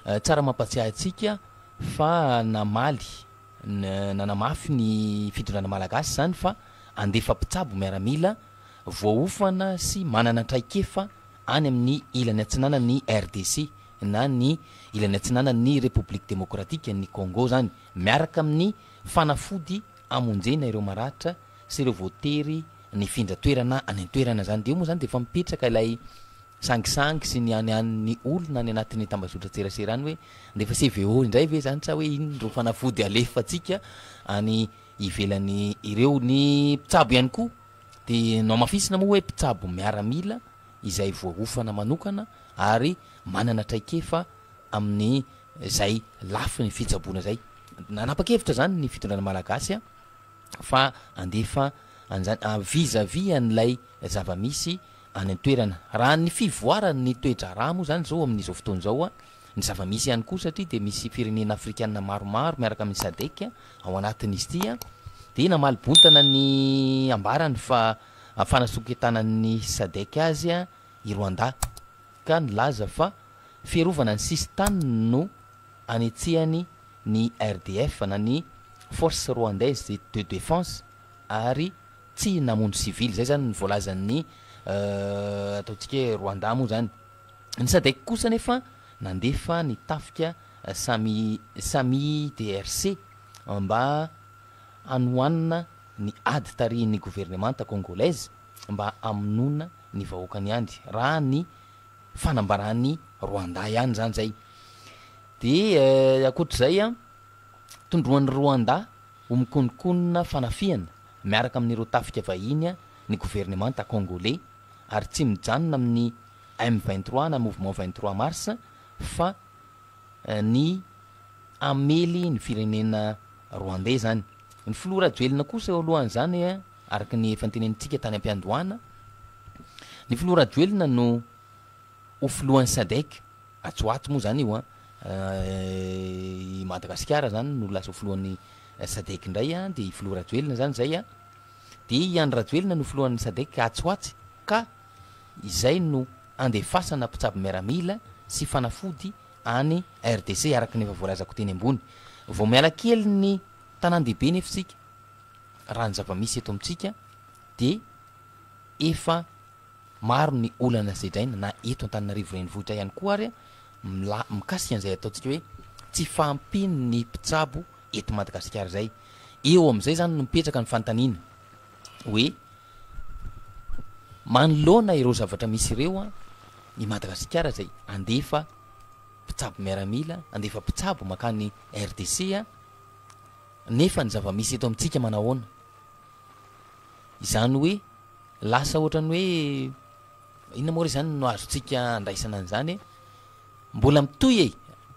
Tsara mampatsiahy antsika fa namaly, nanamafy ny fitondrana malagasy izany fa handefa mpitsabo miaramila voaofana sy manana traikefa any amin'ny ilany atsinanan'ny RDC na ny ilany atsinanan'ny Repoblika Demokratikan'i Congo izany, miaraka amin'ny fanafody hamonjena ireo maratra sy ireo voatery nifindra toerana any an-toerana izany. Dia eo moa izany dia efa mipetraka ilay sangisangy sy ny any an'ny olona any anatin'ny tambazotran-tserasera any hoe andefa CVO indray ve izany sa hoe inona ireo fanafody alefantsika any ivelany ireo. Ny mpitsabo ihany koa dia nohamafisina moa hoe mpitsabo miaramila izay voaofana manokana ary manana traikefa amin'ny izay lafiny fitsaboana izay. Nanapa-kevitra izany ny fitondrana malagasy fa handefa an'izany vis à vis an'ilay zava-misy any an-toerana. Raha ny fivoaran'ny toe-draharaha moa izany izao amin'izao fotoana izao, ny zava-misy ihany koa satria dia misy firenena afrikana maromaro miaraka amin'ny Sadec ao anatin'izy ity dia namaly bontana ny ambarany fa fanasoketanan'ny Sadec azy i Rwanda ka nilaza fa fiarovana ny sisin-taniny no anetsehany ny RDF na ny Force Rwandaise de Defense ary tsy namono sivily. Izay izany ny voalazan'ny ataontsika hoe Rwanda moa izany. Ny Sadec kosa anefa nandefa ny tafika Sami SAMIDRC mba hanohanana ny ady tarihin'ny governemanta Congolaise mba hamonoana ny vahoakany ihany, raha ny fanambaran'i Rwanda ihany izany izay. Dia ankoatr'izay, tondroan'i Rwanda ho mikononkonona fanafihana miaraka amin'ireo tafika vahiny ny governemanta Congolais ary tsy mijanona amin'ny M 23 na Mouvement 23 mars fa ny hamely ny firenena Rwandais izany. Ny filoha Rajoelina kosa eo alohan'izany araka ny efa notenenintsika tany am-piandohana, ny filoha Rajoelina no ho filohan'ny Sadec, atsy ho atsy moa izany io an, i Madagasikara izany no lasa ho filohan'ny Sadec indray an, dia i filoha Rajoelina izany izay an, dia i Andry Rajoelina no filohan'ny Sadec atsy ho atsy ka izay no andefasana mpitsabo miaramila sy fanafody any RDC araka ny efa voalazako teny ambony. Vao miala kely ny tanàn-dehibe nefa isika, raha ny zava-misy eto amintsika dia efa maro ny olana sedraina na eto Antananarivo renivohitra ihany koa ary mila mikasika an'izay ataontsika hoe tsy fahampian'ny mpitsabo eto Madagasikara izay. Eo amin'izay izany no mipetraka ny fanontaniana hoe manoloana ireo zavatra misy ireo i Madagasikara izay andefa mpitsabo miaramila, andefa mpitsabo mankany RDC nefa ny zava-misy eto amintsika manahoana? Izany hoe lasa ohatran'ny hoe inona moa re izany no azontsika andraisana an'izany e? Mbola mitohy e!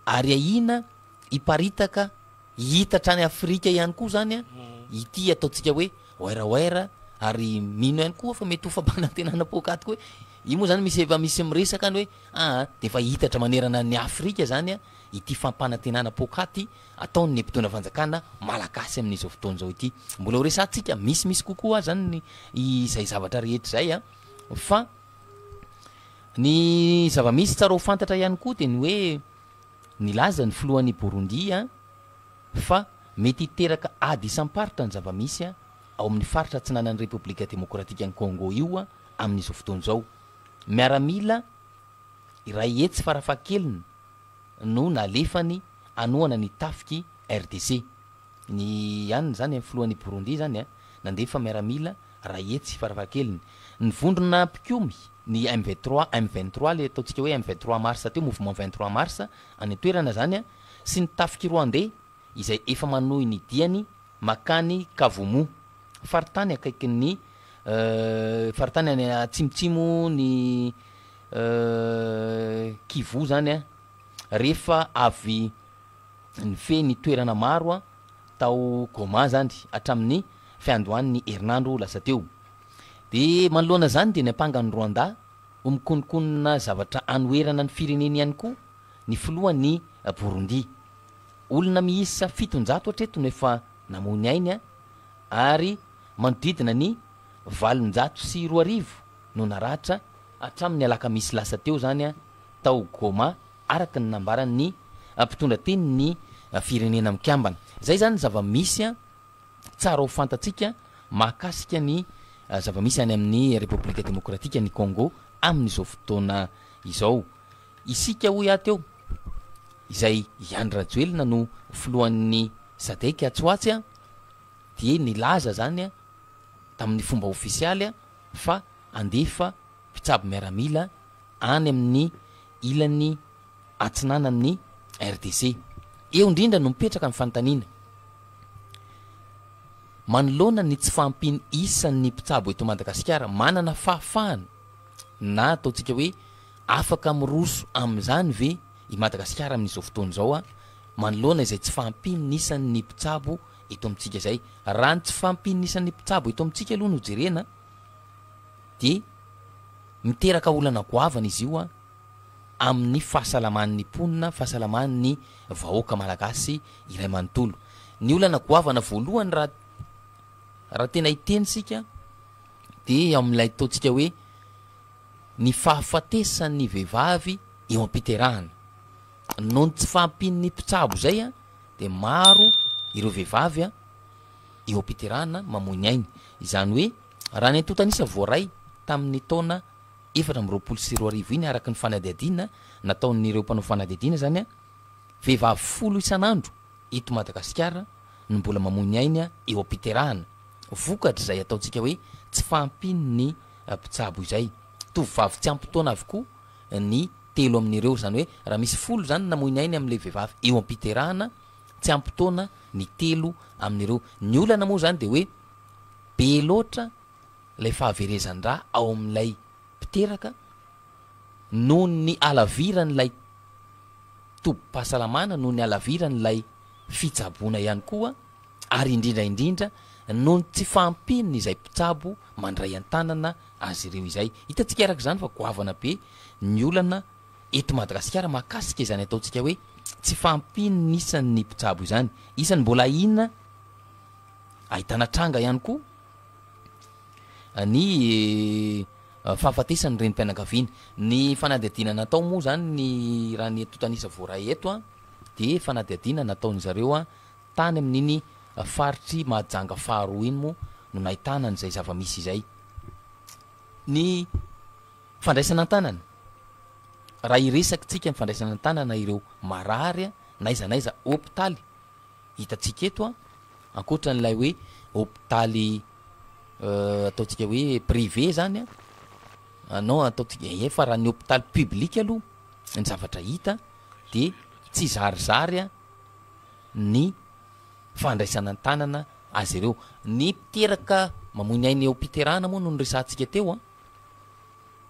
Ary ahiana hiparitaka hita hatrany Afrika ihany koa izany an, ity ataontsika hoe wairawaira ary mino ihany koa fa mety ho fampanantenana poakaty koa hoe io moa izany misy efa misy miresaka any hoe aa dia efa hitatra manerana an'i Afrika izany an ity fampanantenana poakaty ataon'ny mpitondra fanjakana malagasy amin'izao fotoana izao ity. Mbola ho resahantsika misimisy kokoa aza ny izay zavatra rehetra izay an, fa ny zava-misy tsara ho fantatra ihany koa dia ny hoe nilaza ny filohan'i Burundi fa mety hiteraka ady isam-paritra ny zava-misy ao amin'ny faritra atsinanan'ny Repoblika Demokratikan'i Congo io amin'izao fotoana izao. Miaramila 100 farafahakeliny no nalefany hanohana ny tafik'i RDC. Ny ihany izany filohan'i Burundi izany nandefa miaramila 100 farafahakeliny. Ny vondrona mpikomy, ny M 23, M 23 ilay ataontsika hoe M 23 mars teo, mouvement 23 mars, any an-toerana izany, sy ny tafik'i Rwandais izay efa manohy ny diany makany Kavumu, faritany akaikin'ny faritany any atsimotsimo ny Kivu izany rehefa avy nifehy ny toerana maro tao Goma izany hatramin'ny fiandohan'ny herinandro lasa teo. Dia manoloana izany dia niampanga an'i Rwanda ho mikononkonona zavatra hanoherana ny fireneny ihany koa ny filohan'i Burundi. Olona miisa 700 hatreto no efa namoy ny ainy ary manodidina ny 2008 no naratra hatramin'ny alakamisy lasa teo izany tao Goma araka ny nambaran'ny mpitondra tenin'ny Firenena Mikambana. Izay izany ny zava-misy tsara ho fantatsika mahakasika ny zava-misy any amin'ny Repoblika Demokratikan'i Congo amin'izao fotoana izao. Isika hoy aho teo, izay i Andry Rajoelina no filohan'ny Sadec atsy ho atsy dia nilaza izany tamin'ny fomba ofisialy fa handefa mpitsabo miaramila any amin'ny ilany atsinanan'ny RDC. Eo indrindra no mipetraka ny fanontaniana, manoloana ny tsy fahampian'ny isan'ny mpitsabo eto Madagasikara, manana fahafahana na ataontsika hoe afaka miroso amin'izany ve i Madagasikara amin'izao fotoana izao manoloana izay tsy fahampian'ny isan'ny mpitsabo eto amintsika izay? Raha ny tsy fahampian'ny isan'ny mpitsabo eto amintsika aloha no jerena dia miteraka olana goavana izy io amin'ny fahasalaman'ny mponina, fahasalaman'ny vahoaka malagasy iray manontolo. Ny olana goavana voalohany raha raha tena hiteny isika dia amin'ilay ataontsika hoe ny fahafatesan'ny vehivavy eo am-piterahana. Noho ny tsy fahampian'ny mpitsabo izay dia maro ireo vehivavy eo am-piterahana mamoy ny ainy. Izany hoe raha ny antontan'isa voaray tamin'ny taona 2024 iny araka ny fanadihadiana nataon'ireo mpanao fanadihadiana izany, vehivavy 10 isan'andro eto Madagasikara no mbola mamoy ny ainy eo am-piterahana vokatr'izay ataontsika hoe tsy fahampian'ny mpitsabo izay. Tovovavy tsy ampy taona avokoa ny telo amin'ireo, izany hoe raha misy 10 izany namoy ny ainy amin'ilay vehivavy eo am-piterahana, tsy ampy taona ny telo amin'ireo. Ny olana moa izany dia hoe be loatra ilay fahaverezan-drà ao amin'ilay mpiteraka noho ny halaviran'ilay tobim-pahasalamana, noho ny halaviran'ilay fitsaboana ihany koa ary indrindra indrindra noho ny tsy fahampian'izay mpitsabo mandray an-tanana azy ireo izay. Hitantsika araka izany fa goavana be ny olana eto Madagasikara mahakasika izany ataontsika hoe tsy fahampian'ny isan'ny mpitsabo izany. Isan'ny mbola ahiana ahitana tranga ihany koa ny fahafatesan'ny renim-pianakaviana. Ny fanadihadiana natao moa izany ny raha ny antontan'isa voaray eto dia fanadihadiana nataon'ny zareo tany amin'iny faritr'i Mahajanga faharoa iny moa no nahitana an'izay zava-misy izay. Ny fandraisana an-tanana, raha hiresaka tsika ny fandraisana an-tanana ireo marary n'aiza n'aiza hopitaly hitantsika eto an, ankoatra an'ilay hoe hopitaly ataontsika hoe privé zany an, non ataontsika, ie fa raha ny hopitaly public aloha ny zavatra hita de tsy zarizary an ny fandraisana an-tanana azy ireo. Ny mpiteraka mamoy ny ainy eo am-piterahana moa no noresahantsika teo an,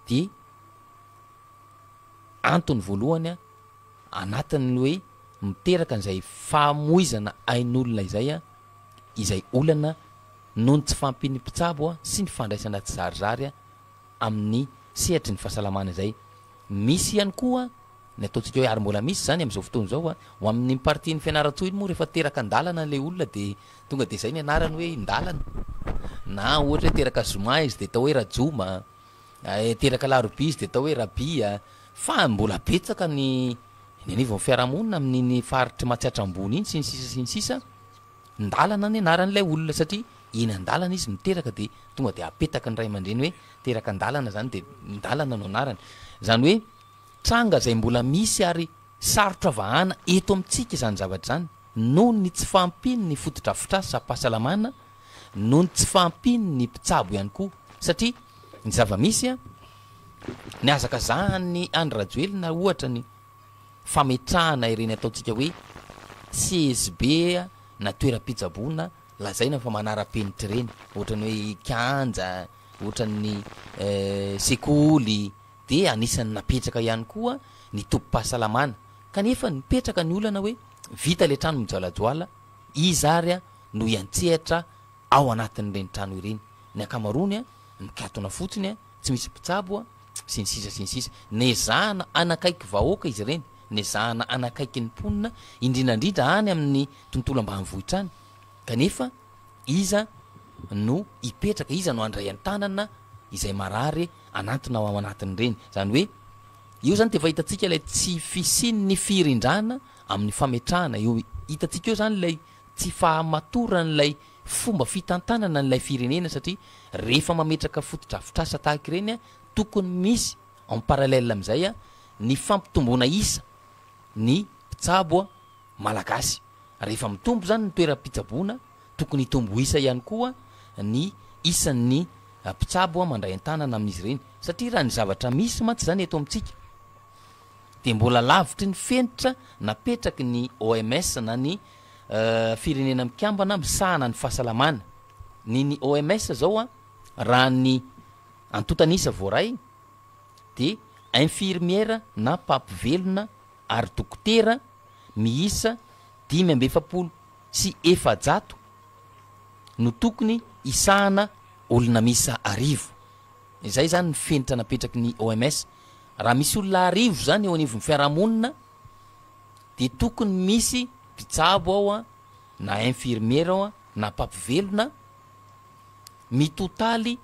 de antony voalohany an, anatin'ny hoe miteraka an'izay famoizana ain'olona izay an, izay olana noho ny tsy fahampian'ny mpitsabo sy ny fandraisana tsizarizary amin'ny sehatry ny fahasalamana izay. Misy ihany koa ny ataontsika hoe, ary mbola misy izany amin'izao fotoana izao, ho amin'iny partie-n'ny Fianarantsoa iny moa rehefa teraka an-dalana ilay olona dia tonga dia izay ny anarany hoe Indalana, na ohatra hoe teraka zoma izy dia atao hoe Rajoma, teraka alarobia izy dia atao hoe Rabia, fa mbola betsaka ny eny anivon'ny fiarahamonina amin'iny faritr'i Matsiatra Ambony iny sy ny sisa sy ny sisa, Ndalana ny anaran'ilay olona satria eny an-dalana izy miteraka dia tonga dia apetaky ny ray aman-dreny hoe teraka an-dalana izany dia Ndalana no anarany. Izany hoe tranga izay mbola misy ary sarotra vahana eto amintsika izany zavatra izany noho ny tsy fahampian'ny fotodrafitrasam-pahasalamana, noho ny tsy fahampian'ny mpitsabo ihany koa satria ny zava-misy ny hazakazahan'i Andry Rajoelina ohatra ny fametrahana ireny ataontsika hoe CSB na toeram-pitsaboana lazaina fa manara-penitra ireny, ohatran'ny hoe kianja, ohatran'ny sekoly, dia anisan'ny napetraka ihany koa ny tobim-pahasalamana. Kanefa nipetraka ny olana hoe vita ilay trano mijoalajoala, iza ary no hiantsehatra ao anatin'ireny trano ireny? Ny ankamaroany mikatona fotsiny, tsy misy mpitsabo. sy ny sisa sy ny sisa Nezahana hanakaiky vahoaka izy ireny, nezahana hanakaiky ny mponina, indrindra indrindra any amin'ny tontolo ambanivohitra any, kanefa iza no hipetraka, iza no handray an-tanana izay marary hanantona ao anatin'ireny? Izany hoe eo izany dia efa hitantsika ilay tsy fisian'ny firindrana. amin'ny fametrahana eo hitantsika eo zany ilay tsy fahamatoran'ilay fomba fitantanana an'ilay firenena satria rehefa mametraka fotodrafitrasa tahaka ireny a, tokony misy en parallèle amin'izay a ny fampitomboana isa ny mpitsabo a malagasy. Rehefa mitombo zany ny toeram-pitsaboana, tokony hitombo isa ihany koa ny isan'ny mpitsabo mandray an-tanana amin'izy ireny satria raha ny zavatra misy mantsy zany eto amintsika dia mbola lavitry ny fenitra napetraky ny OMS na ny Firenena Mikambana misahana ny fahasalamana. Ny ny OMS zao a, raha ny antontan'isa voaray dia infirmiera na mpampivelona ary dokotera miisa 445 no tokony hisahana olona miisa 1000. Izay izany ny fenitra napetraky ny OMS. Raha misy olona 1000 izany eo anivon'ny fiarahamonina dia tokony misy mpitsabo ao na infirmiera ao na mpampivelona mitotaly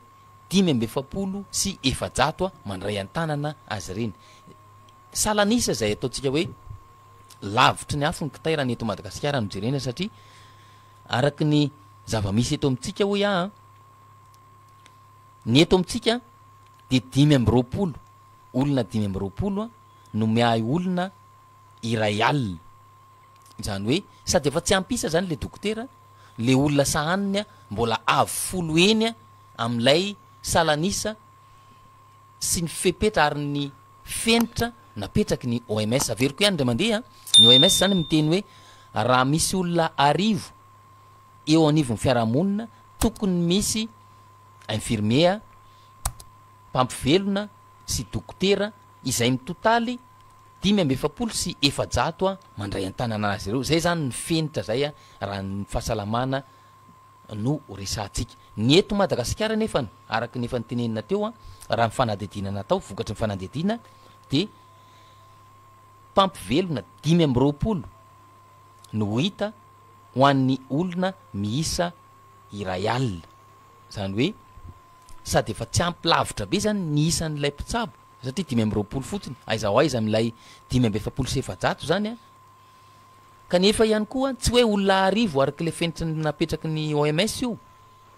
445 mandray an-tanana azy ireny. Salan'isa izay ataontsika hoe lavitry ny afo ny kitay raha ny eto Madagasikara no jerena satria araka ny zava-misy eto amintsika hoy aho an, ny eto amintsika dia 25, olona 25 no miahy olona 1000. Izany hoe sady efa tsy ampy isa izany ilay dokotera, ilay olona sahaniny mbola avo folo heny amin'ilay salan'isa sy ny fepetra ary ny fenitra napetraky ny OMS. Averiko ihany indray mandeha, ny OMS izany miteny hoe raha misy olona 1000 eo anivon'ny fiarahamonina tokony misy infirmier, mpampivelona sy dokotera izay mitotaly 445 mandray an-tanana azy ireo. Izay izany ny fenitra izay raha ny fahasalamana no resahantsika. Ny eto Madagasikara anefa, araka ny efa notenenina teo, raha ny fanadihadiana natao, vokatry ny fanadihadiana dia mpampivelona 25 no hita ho an'ny olona miisa 1000. Izany hoe sady efa tsy ampy lavitra be izany ny isan'ilay mpitsabo satria 25 fotsiny, aiza ho aiza amin'ilay 445 izany an! Kanefa ihany koa tsy hoe olona 1000 araka ilay fenitra napetraky ny OMS io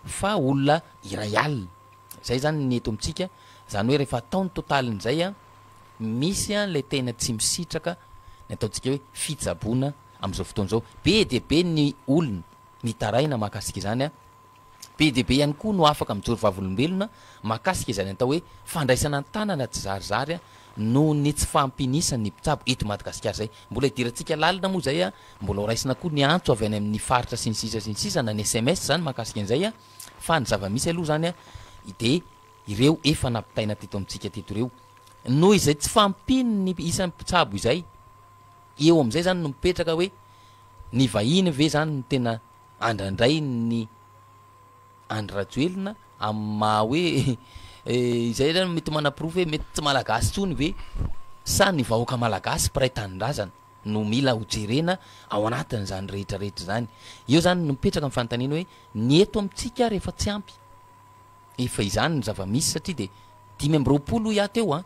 fa olona 1000. Izay izany ny eto amintsika, izany hoe rehefa atao ny totalin'izay an, misy an ilay tena tsy misitraka ny ataontsika hoe fitsaboana amin'izao fotoana izao. Be dia be ny olona mitaraina mahakasika izany an. Be dia be ihany koa no afaka mijoro vavolombelona mahakasika izany atao hoe fandraisana an-tanana tsizarizary noho ny tsy fahampian'isan'ny mpitsabo eto Madagasikara izay. Mbola hidirantsika lalina moa izay, mbola ho raisina koa ny antso avy any amin'ny faritra sy ny sisa sy ny sisa na ny sms izany mahakasika an'izay fa ny zava-misy aloha izany dia ireo efa nampitaina teto amintsika teto ireo. Noho izay tsy fahampian'ny isan'ny mpitsabo izay, eo amin'izay izany no mipetraka hoe ny vahiny ve izany no tena andrandrain'ny Andry Rajoelina amin'ny maha hoe izay zany mety manaporofo hoe mety tsy malagasy intsony ve sa ny vahoaka malagasy mpiray tanindrazana no mila ho jerena ao anatin'izany rehetra rehetra izany. Eo zany no mipetraka ny fanontaniana hoe ny eto amintsika ary efa tsy ampy, efa izany ny zava-misy satria dia 25 hoy aho teo an,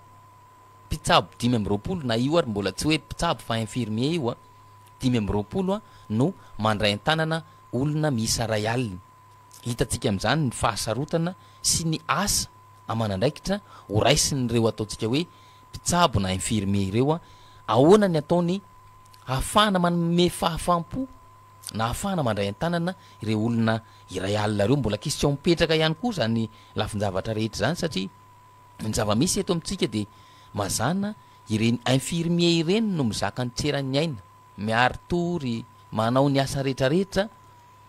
mpitsabo 25 na io ary mbola tsy hoe mpitsabo fa infirmier io an, 25 no mandray an-tanana olona miisa 1000. Hitantsika amin'izany ny fahasarotana sy ny asa aman'andraikitra ho raisin'ireo ataontsika hoe mpitsabo na infirmier ireo, ahoana ny ataony hahafahana manome fahafaham-po na hahafahana mandray an-tanana ireo olona 1000 ireo. Mbola question mipetraka ihany koa izany lafin-javatra rehetra izany satria ny zava-misy eto amintsika dia mazàna ireny infirmier ireny no mizaka ny tseran'ny aina, miari-tory, manao ny asa rehetrarehetra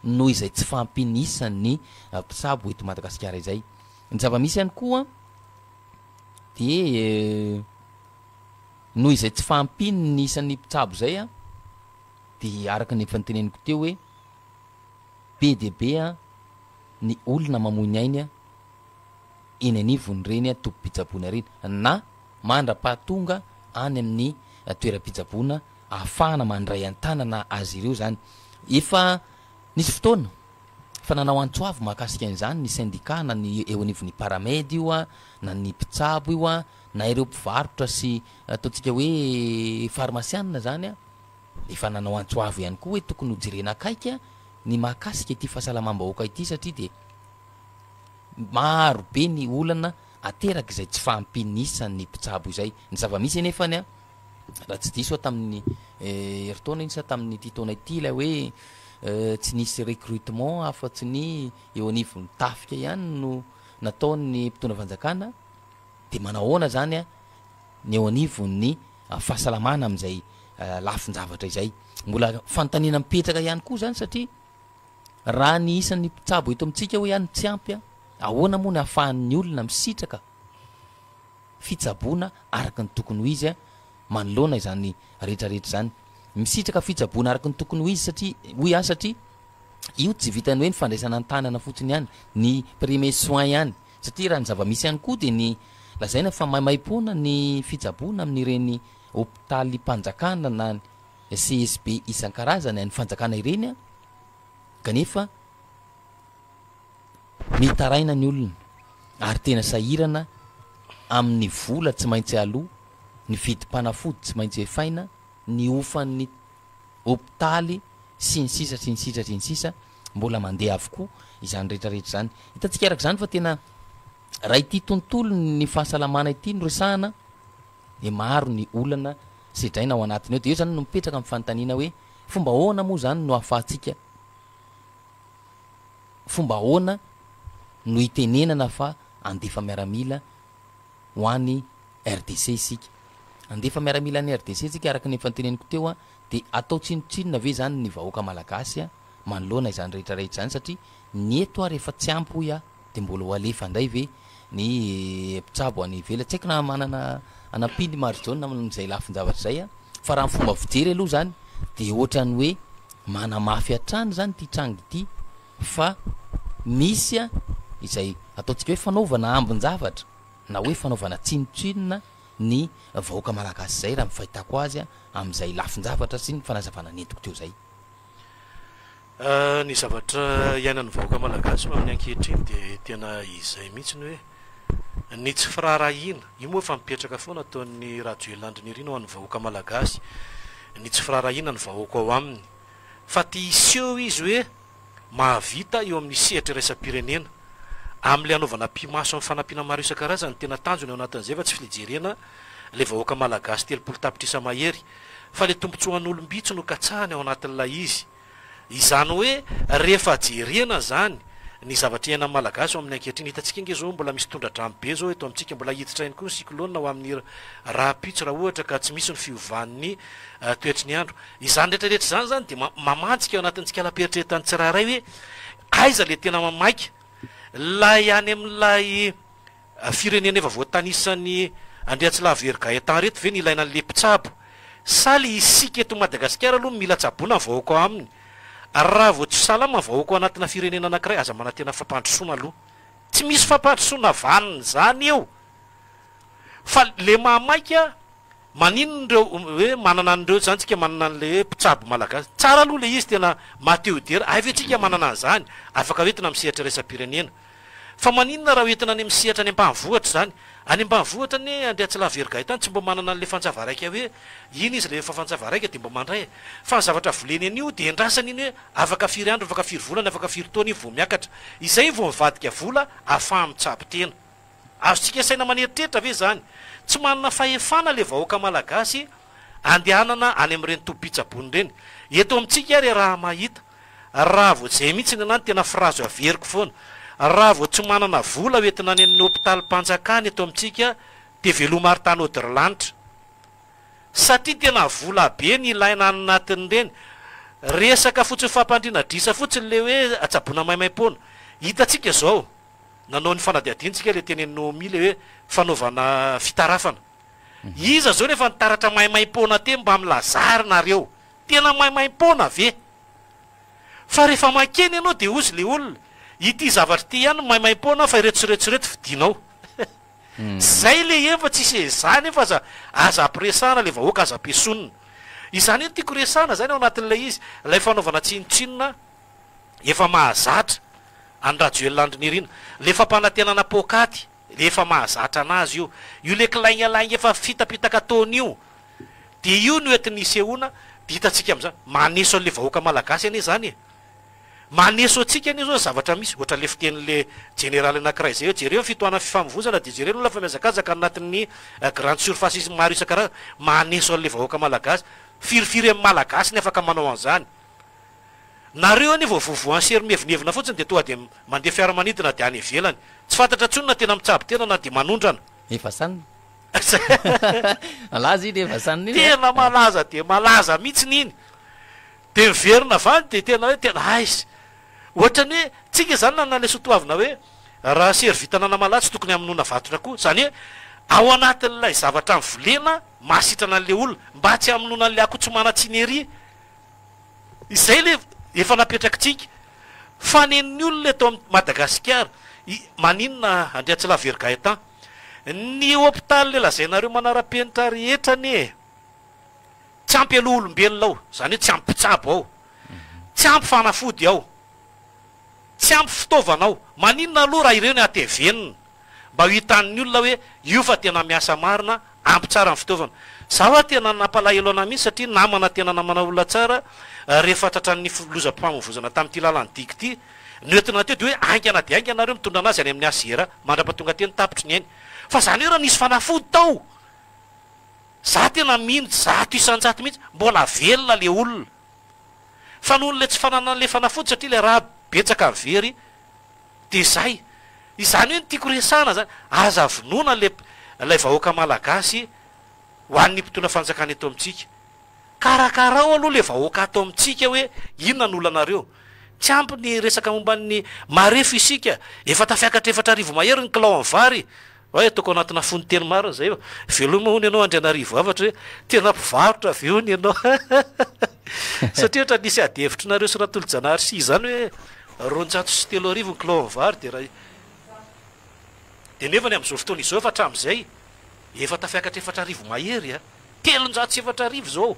noho izay tsy fahampian'ny isan'ny mpitsabo eto Madagasikara izay. Ny zava-misy ihany koa dia noho izay tsy fahampian'ny isan'ny mpitsabo izay dia araka ny efa noteneniko teo hoe be dia be ny olona mamoy ny ainy eny anivon'ireny tobim-pitsaboana ireny na mandra-pahatonga any amin'ny toeram-pitsaboana ahafahana mandray an-tanana azy ireo izany. Efa nisy fotoana fa nanao antso avo mahakasika an'izany ny sendika na ny eo anivon'ny Paramed io na ny mpitsabo io na ireo mpivarotra sy ataontsika hoe farmasianina izany. Efa nanao antso avo ihany koa hoe tokony hojerena akaiky ny mahakasika ity fahasalamam-bahoaka ity satria dia maro be ny olana ateraka izay tsy fahampian'ny isan'ny mpitsabo izay. Ny zava-misy anefany, raha tsy diso aho tamin'ny herintaona iny sa tamin'ity taona ity ilay hoe tsy nisy recrutement afa-tsy ny eo anivon'ny tafika ihany no nataon'ny mpitondra fanjakana dia manahoana izany ny eo anivon'ny fahasalamana amin'izay lafin-javatra izay. Mbola fanontaniana mipetraka ihany koa izany satria raha ny isan'ny mpitsabo eto amintsika hoy aho no tsy ampy, ahoana moa ny ahafahan'ny olona misitraka fitsaboana araka ny tokony ho izy manoloana izany rehetrarehetra izany. Misitraka fitsaboana araka ny tokony ho izy satria, hoy aho satria io tsy vitan'ny hoe ny fandraisana an-tanana fotsiny ihany, ny premier soin ihany, satria raha ny zava-misy ihany koa dia ny lazaina fa maimaimpoana ny fitsaboana amin'ireny hopitalim-panjakana na ny CSB isan-karazany an'ny fanjakana ireny kanefa mitaraina ny olona ary tena sahirana amin'ny vola tsy maintsy aloa, ny vidim-panafody tsy maintsy efaina, ny hofan'ny hopitaly sy ny sisa sy ny sisa sy ny sisa mbola mandeha avokoa izany rehetra rehetra izany. Hitantsika araka izany fa tena raha ity tontolon'ny fahasalamana ity no resahana dia maro ny olana sedraina ao anatiny ao. Dia eo izany no mipetraka ny fanontaniana hoe fomba ahoana moa izany no ahafahantsika, fomba ahoana no hitenenana fa handefa miaramila ho any RDC isika? Handefa miaramila any RDC isika araka ny efa noteneniko teo dia atao tsinontsinona ve izany ny vahoaka malagasy manoloana izany rehetra rehetra izany satria ny eto ary efa tsy ampy hoy aho dia mbola ho alefa indray ve ny mpitsabo any ivelany? Tsy haiko na manana hanampiany i Marijaona amin'izay lafin-javatra izay fa raha ny fomba fijery aloha izany dia ohatran'ny hoe manamafy hatrany izany ity tranga ity fa misy izay ataontsika hoe fanaovana ambin-javatra na hoe fanaovana tsinontsinona ny vahoaka malagasy izay raha ny fahitako azy amin'izay lafin-javatra sy ny fanazavana nentiko teo izay. Ny zavatra iainan'ny vahoaka malagasy amin'ny ankehitriny dia tena izay mihitsy ny hoe ny tsy firaharahiana, io moa efa mipetraka foana ataon'ny Rajoelina Andry Nirina ho an'ny vahoaka malagasy, ny tsy firaharahiana ny vahoaka ao aminy, fa te hiseho izy hoe mahavita eo amin'ny sehatra iraisam-pirenena, amin'ilay hanaovana pi-maso amin'ny fanampiana maro isan-karazany no tena tanjony ao anatin'izay fa tsy fijerena ilay vahoaka malagasy 30 tapitrisa mahery fa ilay tombontsoan'olom-bitsy no katsahany ao anatin'ilay izy. Izany hoe rehefa jerena izany ny zavatra iainan'ny Malagasy ao amin'ny ankehitriny, hitantsika ange izao mbola misy tondra-drano be izao eto amintsika, mbola hiditra ihany koa ny cyclone ho amin'ny rahampitso raha ohatra ka tsy misy ny fiovan'ny toetry ny andro. Izany rehetra rehetra izany izany dia mamantsika ao anatin'ny tsikalam-pieritreretan'ny tsirairay hoe aiza ilay tena mamaika, ilay any amin'ilay Firenena efa voatanisan'i Andriantsilavo Gaëtan reto ve no ilaina an'le mpitsabo? Sa le isika eto Madagasikara aloha no mila tsaboina ny vahoaka ao aminy? Ary raha vao tsy salama ny vahoaka ao anatina firenena anakiray aza manantena fampandrosoana aloha. Tsy misy fampandrosoana vanona izany eo fa le mahamaika maninona ireo hoe manana an'ireo izany tsika manana an'le hoe mpitsabo malagasy. Tsara aloha le izy tena maha te ho dera, hay ve tsika manana an'izany afaka hoentina amin'ny sehatra iraisam-pirenena. Fa maninona raha hoentina any amin'ny sehatra any ambanivohitra izany? Any ambanivohitra anie Andriantsilavo Gaëtan tsy mba manana an'ilay fanjava raika hoe iny izy rehefa fanjava raika dia mba mandray e. Fa ny zavatra voleny an'io dia endrasany iny hoe afaka firy andro, afaka firy volana, afaka firy taona iny vao miakatra. Izay vao mivadika vola ahafaha mitsabo tena. Azontsika saina maneritreritra ve izany? Tsy manana fahefana ilay vahoaka malagasy andehanana any amin'ireny tobim-pitsaboana ireny. Eto amintsika ary raha mahita. Raha vao zay mihitsy ny anah no tena phrase averiko foana. Raha vao tsy manana vola ho entina any amin'ny hopitalim-panjakana eto amintsika dia veloma ary tany Odrilanitra. Satria tena vola be ny ilaina any anatin'ireny. Resaka fotsiny fampandriana adrisa fotsiny le hoe tsaboina maimaimpoana. Hitantsika izao, nanao ny fanadihadiana tsika le tenenin'i Naomi le hoe fanaovana fitarafana. Iza izao nefa nitaratra maimaimpoana teny mba milazà ary nareo. Tena maimaimpoana ve? Fa rehefa makeny ianao dia hozy le olona, ity zavatra ity ihany no maimaimpoana fa ireto sy ireto sy ireto vidianao. Zay le eny fa tsisy ezahana eny fa aza aza ampiresahana le vahoaka aza ampiesonina. Izany hoe tiako resahana zany ao anatin'ilay izy, ilay fanaovana tsinontsinona efa mahazatra an'i Rajoelina Andry Nirina, le fampanantenana poakaty le efa mahazatra anazy io, io le kilaingalainga efa fitapitaka ataony io. Dia io no entiny hisehoana. Dia hitantsika amin'izany, maneso an'ilay vahoaka malagasy anie izany e! Maneso antsika anie izao ny zavatra misy, ohatran'ilay fitenin'ilay jeneraly anankiray izay hoe jereo ny fitohanan'ny fifamoivozana dia jereo ny olona fa mihazakazaka any anatin'ny grande surface maro isan-karazany, maneso an'ilay vahoaka malagasy. Firifiry amin'ny malagasy ny afaka manao an'izany. Nareo anie vao voavoan'ny sery mievinevina fotsiny dia tonga dia mandeha fiaramanidina dia any ivelany. Tsy fantatra intsony na tena mitsabo tena na dia manondrana. Efa san. Malaza iny efa san iny a. Tena malaza dia malaza mihitsiny iny. Dia miverina avy any dia tena hoe tena aiza. Ohatran'ny hoe tsika izany nanana ilay soatoavina hoe raha sery vita an'Anamalaho tsy tokony hamonoana vaton'akoho. Izany hoe ao anatin'ilay zavatra novolena mahasitrana an'ilay olona mba tsy hamonoana an'ilay akoho tsy manan-tsiny ery. Izay le efa napetrakitsika. Fa nen'ny olona eto Madagasikara, i maninona Andriatsilavery Gaëtan? Ny hopitaly le lazainareo manara-penitra rehetra anie tsy ampy aloha olombelona ao, izany hoe tsy ampy mpitsabo ao, tsy ampy fanafody ao, tsy ampy fitaovana ao. Maninona aloha raha ireo no hatevenina? Mba ho hitan'ny olona hoe io fa tena miasa marina, ampy tsara ny fitaovana. Za hoa tena nampalahelo anah mihitsy satria namana tena namana olona tsara rehefa tratran'ny lozam-pifamoivozana tamin'ity lalan'i Digue ity. Noentina teo dia hoe haingana dia haingana nareo mitondra anazy any amin'ny HCR mandrapatonga teny tapitry ny ainy. Fa zany hoe raha nisy fanafody tao, za tena mino 100% mihitsy mbola velona le olona. Fa noho le tsy fananana le fanafody satria le rà betsaka very Dia izay. Izany hoe ny tiako resahana izany, aza vonoina ilay ilay vahoaka malagasy ho an'ny mpitondra fanjakana eto amintsika. Karakarao aloha ilay vahoaka ato amintsika hoe inona ny olanareo. Tsy ampy ny resaka momba ny marefo isika, efa tafiakatra 4000 mahery ny kilao amin'ny vary. Hay ataoko anatina fononteny marina izay fa veloma hono ianao Andrianarivo hafatra hoe tena mpivarotra ve hono ianao satria ohatra nisy ady hevitrinareo sy Ratolojanahary sy izany hoe 3200 ny kilao amin'ny vary dia raha dia nefany amin'izao fotoana izao efa hatramin'izay efa tafiakatra 4000 mahery a! 4300 izao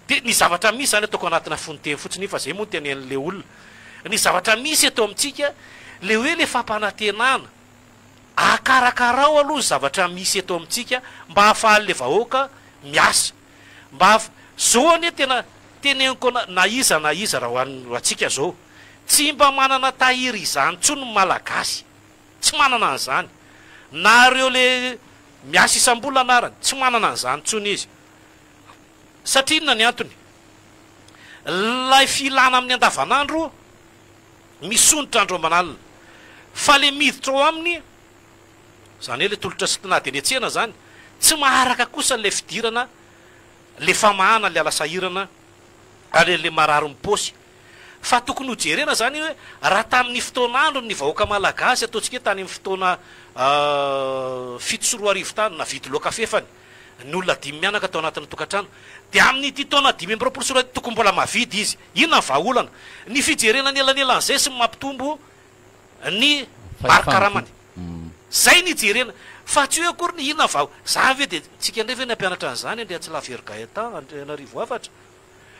dia ny zavatra misy izany ataoko anatina fononteny fotsiny io fa izay moa no tenenin'ilay olona ny zavatra misy eto amintsika le hoe le fampanantenana akarakarao aloha ny zavatra misy eto amintsika mba hahafahan'le vahoaka miasa mba haf zao anie tena teneniko ana na iza na iza raha ho an'ny ho antsika zao tsy mba manana tahiry izany intsony ny malagasy tsy manana an'izany na reo le miasa isam-bolana arany tsy manana an'izany intsony izy Satria inona ny antony? Ilay filana amin'ny andavanandro misondrotra andro aman'alina. Fa ilay miditra ao aminy, izany hoe ilay tolotra sy tinady eny an-tsena izany, tsy maharaka kosa ilay fidirana, ilay famahana ilay ala sahirana ary ilay marary ny paosy. Fa tokony ho jerena izany hoe raha tamin'ny fotoan'androny ny vahoaka malagasy, ataontsika hoe tany amin'ny fotoana 2007 tany, navidy loaka fefany, ny olona dimy mianaka tao anatin'ny tokantrano, dia amin'ity taona 2025 tokony mbola mavidy izy. Inona ny vahaolana? Ny fijerena ny elanelan'izay sy ny mampitombo ny mari-karamany. Izay ny ijerena. Fa tsy hoe akory ny inona ny vaha-, za ve dia, tsika indray ve ny hampianatra an'izany Andriatsilavery Gaëtan, Andrianarivo Hafatra?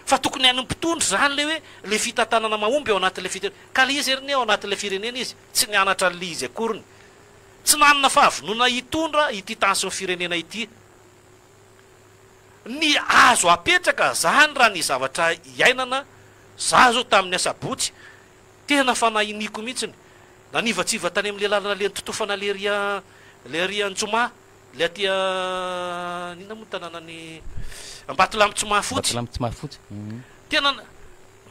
Fa tokony an'ny mpitondra izany ilay hoe ilay fitantanana mahomby ao anatin'ilay fite-, ka ilay izy anie ao anatin'ilay firenena izy, tsy nianatra an'ilay izy akoriny. Tsy nanana fahavonona hitondra ity tany sy ny firenena ity. Ny azo apetraka zany raha ny zavatra iainana, za zao tamin'ny asabotsy tena fanahiniako mihitsiny, nanivatsiva tany amin'le lalana le nitotofana le ry le ry Antsoma, le aty inona moa ny tanànan'i Ambatolampy Tsimahafotsy. Ambatolampy Tsimahafotsy. Tena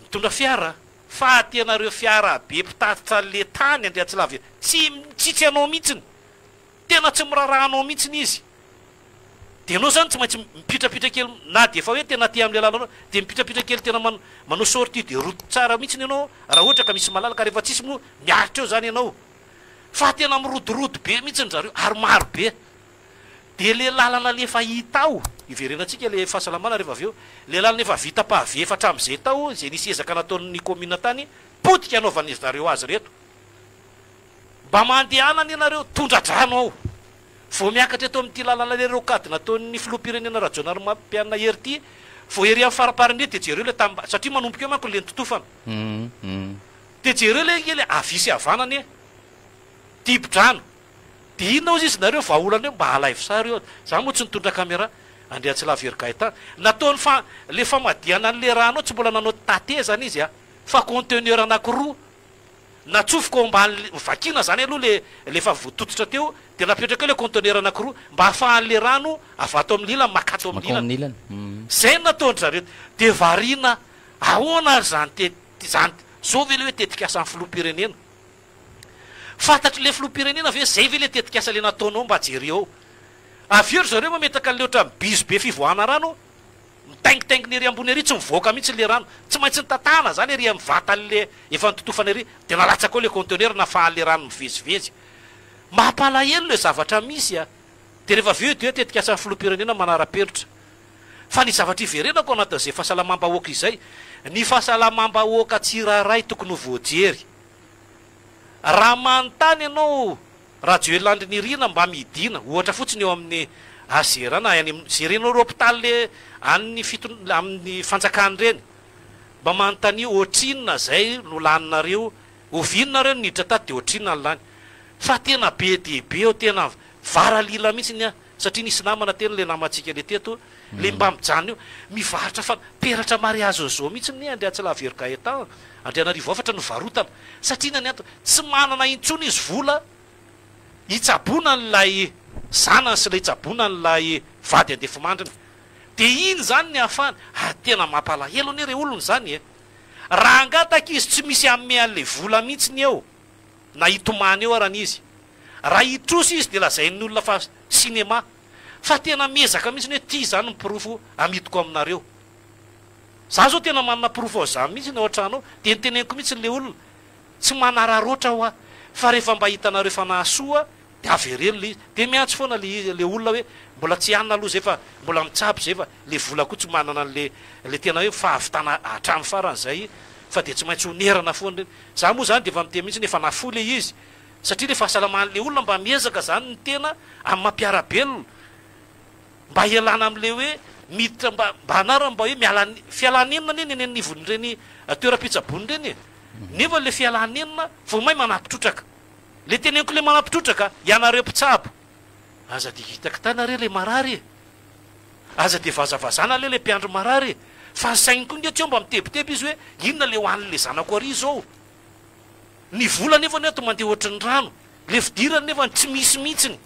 mitondra fiara. Fa tena reo fiara be mpitatitra le tany Andriatsilavy tsy mitsitsy anao mihitsiny, tena tsy miraharaha anao mihitsiny izy, de enao zany tsy maintsy mipitrapitra kely na de efa hoe tena aty amle lalana de mipitrapitra kely tena manao sortie de route tsara mihitsiny enao raha ohatra ka misy malalaka, rehefa tsisy moa miaritra eo zany enao, fa tena mirodorodo be mihitsiny zareo ary maro be. Dia le lalana le efa hita ao, hiverenantsika le fahasalamana rehefa avy eo, le lalana efa vita pavé efa hatramin'izay tao, izay nisy ezaka nataon'ny commune tany, potika anaovan'izy zareo azy ireto. Mba mandehana anie nareo, tondra-drano ao. Vao miakatra eto amin'ity lalana le rocade nataon'ny filoham-pirenena Rajaonarimampianina Hery ity, vao ery amin'ny faraparany ery dia jereo le tanimbary, satria manomboka eo manko le nitotofana. Dia jereo le ange le havia sy havana anie, dibo-drano. Dia inona ozy izy nareo vahaolana eo mba alaivo sary eo, za moa tsy nitondra camera, Andriatsilavero Gaëtan. Nataony fa le famadihana an'le rano ao tsy mbola nanao tatezana izy a, fa conteneur anakiroa natsofoka ao ambany vakiana zany aloha le le efa voatototra teo de napetraka eo le conteneur anakiroa mba ahafahan'le rano avy ato amin'ny ilany makato amin'ny Makao ilany. amin'ny ilany. Zay no nataon-dry zareo de variana ahoana ary zany te zany zao ve le hoe tetikasan'ny filoham-pirenena? Fantatry le filoham-pirenena ve zay ve le tetikasa le nataonao mba jereo ao? Avy eo ry zareo mametaka an'le ohatran'ny bizo be fivoahana rano, mitaingitaingina ery ambony ery, tsy mivoaka mihitsy le rano. Tsy maintsy nitatahana zany ery amin'ny vatan'le efa nototofana ery, de nalatsaka ao le conteneur nafahan'le rano mivezivezy. Mampalahelo le zavatra misy a! De rehefa avy eo dia tetikasan'ny filoham-pirenena manara-penitra. Fa ny zavatra iverenako ao anatin'izay fahasalamam-bahoaka izay, ny fahasalamam-bahoaka tsirairay tokony ho voajery. Raha manontany ianao Rajoelina Andry Nirina mba midina ohatra fotsiny eo amin'ny HCR na any amin'ny jerena ireo hôpital an'ny fiton amin'ny fanjakana ireny mba manontania ohatrinona zay no laninareo oviana nareo no niditra tato dia ohatrinona ny lany fa tena be dia be eo tena varalila mihitsy ny ahy satria nisy namana teny le namantsika le teto le mba mijanona eo mivarotra fa peratra mariage zao mihitsy ny Andriatsilavero Gaëtan Andrianarivo afatra no varotana satria inona ny antony tsy manana intsony izy vola hitsaboana an'ilay zanany sy ilay hitsaboana an'ilay vady andefimandriny dia iny izany ny ahafahany ary tena mampalahelo anie re olona izany e raha angataka izy tsy misy hanome an'ilay vola mihitsy ny eo na hitomany eo arany izy raha hitrosa izy dia lazain'ny olona fa cinéma fa tena miezaka mihitsy hoe ty izany ny porofo amidiko aminareo za zao tena manana porofo an'izany mihitsy ny ao an-trano ao dia niteneniko mihitsy le olona tsy manararaotra aho fa rehefa mba hitanareo fa nahasoa dia avereno le izy dia miantso foana le izy le olona hoe mbola tsy hanina aloha zay fa mbola mitsabo zay fa le vola koa tsy manana an'le le tena hoe fahavitana hatramin'ny farany zay fa dia tsy maintsy honerana foana ireny za moa zany dia efa miteny mihitsy efa nafoy le izy satria le fahasalaman'le olona mba miezaka zany ny tena amin'ny mampiara-belona mba hialana amin'le hoe miditra mba mba anarany mba hoe miala fialanenina anie ny eny anivon'ireny toeram-pitsaboana ireny e nefa le fialanenina vao may manampy trotraka le teneniko le manampy trotraka ianareo mpitsabo aza dia hitakitana re le marary e aza dia vazavazana le le mpiandry marary e fa ny sainy koa nge tsy eo mba mitebiteby izy hoe inona le hohanin'le zanako ary zao ny vola nefa ny ato mandeha ohatry ny rano le fidirany nefa tsy misy mihitsiny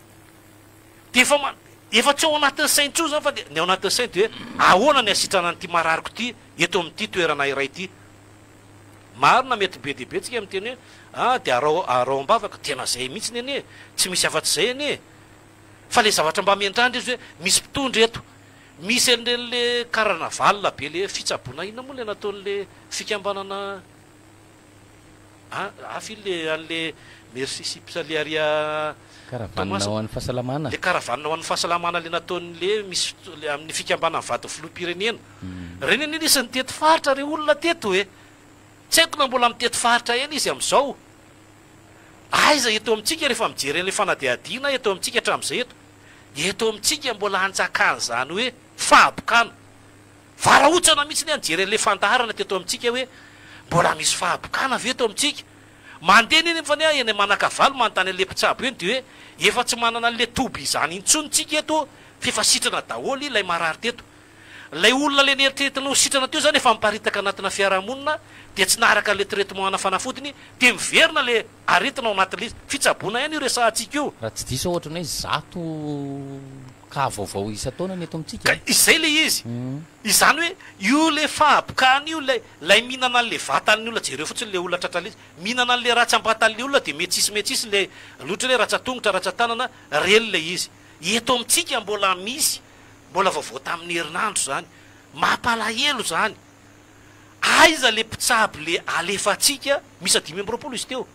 dia efa ma efa tsy ao anatin'ny sainy intsony zany fa dia ny ao anatin'ny sainy dia hoe ahoana ny hasitrana an'ity marariko ity eto amin'ity toerana iray ity marina mety be dia be tsika miteny hoe ah dia arao arao am-bavaka tena zay mihitsiny anie tsy misy afa-tsy zay anie fa le zavatra mba miandrandra izy hoe misy mpitondra eto misy an'ireny le carnaval be le fitsaboana inona moa le nataon'le fikambanana Ah, hafa iny le an'le Merci Sips le ary a Caravane Toamasina. ho an'ny fahasalamana. Le caravane ho an'ny fahasalamana le nataon'le misy le amin'ny fikambanan'ny vadin'ny filoham-pirenena. Ireny anie nisy nitety faritra re olona teto e. Tsy haiko na mbola mitety faritra ihany izy amin'izao. Aiza eto amintsika rehefa mijery an'ilay fanadihadiana eto amintsika hatramin'izay eto. Eto amintsika mbola anjakan'izany hoe fahabokana. Varahontsana mihitsy ny ahy nijery an'ilay fandaharana teto amintsika hoe mbola misy fahabokana ve eto amintsika? Mandeha anie nefa anie aho eny Manakavalo manontany an'ilay mpitsabo eny dia hoe efa tsy manana an'ilay toby izany intsony tsika eto f'efa sitrana daholo ilay marary teto. Ilay olona ilay neritreretina ho sitrana teo izany efa miparitaka anatina fiarahamonina dia tsy naharaka an'ilay traitement ana fanafodiny dia miverina ilay aretina ao anatin'ilay izy. Fitsaboana ihany io resahantsika io. Raha tsy diso aho ohatran'ny hoe 100 cas vaovao isan-taona ny eto amintsika Ka e. izay ilay izy. Izany hoe io ilay fahabokana io ilay ilay mihinana an'ilay vatan'ny olona, jereo fotsiny ilay olona tratra ilay izy, mihinana an'ilay ratsambatan'ilay olona dia metsisy metsisy ilay loatra hoe ratsan-tongotra, ratsan-tanana, reny ilay izy. Eto amintsika mbola misy, mbola vaovao tamin'ny herinandro izany. Mampalahelo izany. Aiza ilay mpitsabo ilay alefantsika, miisa 25 izy teo.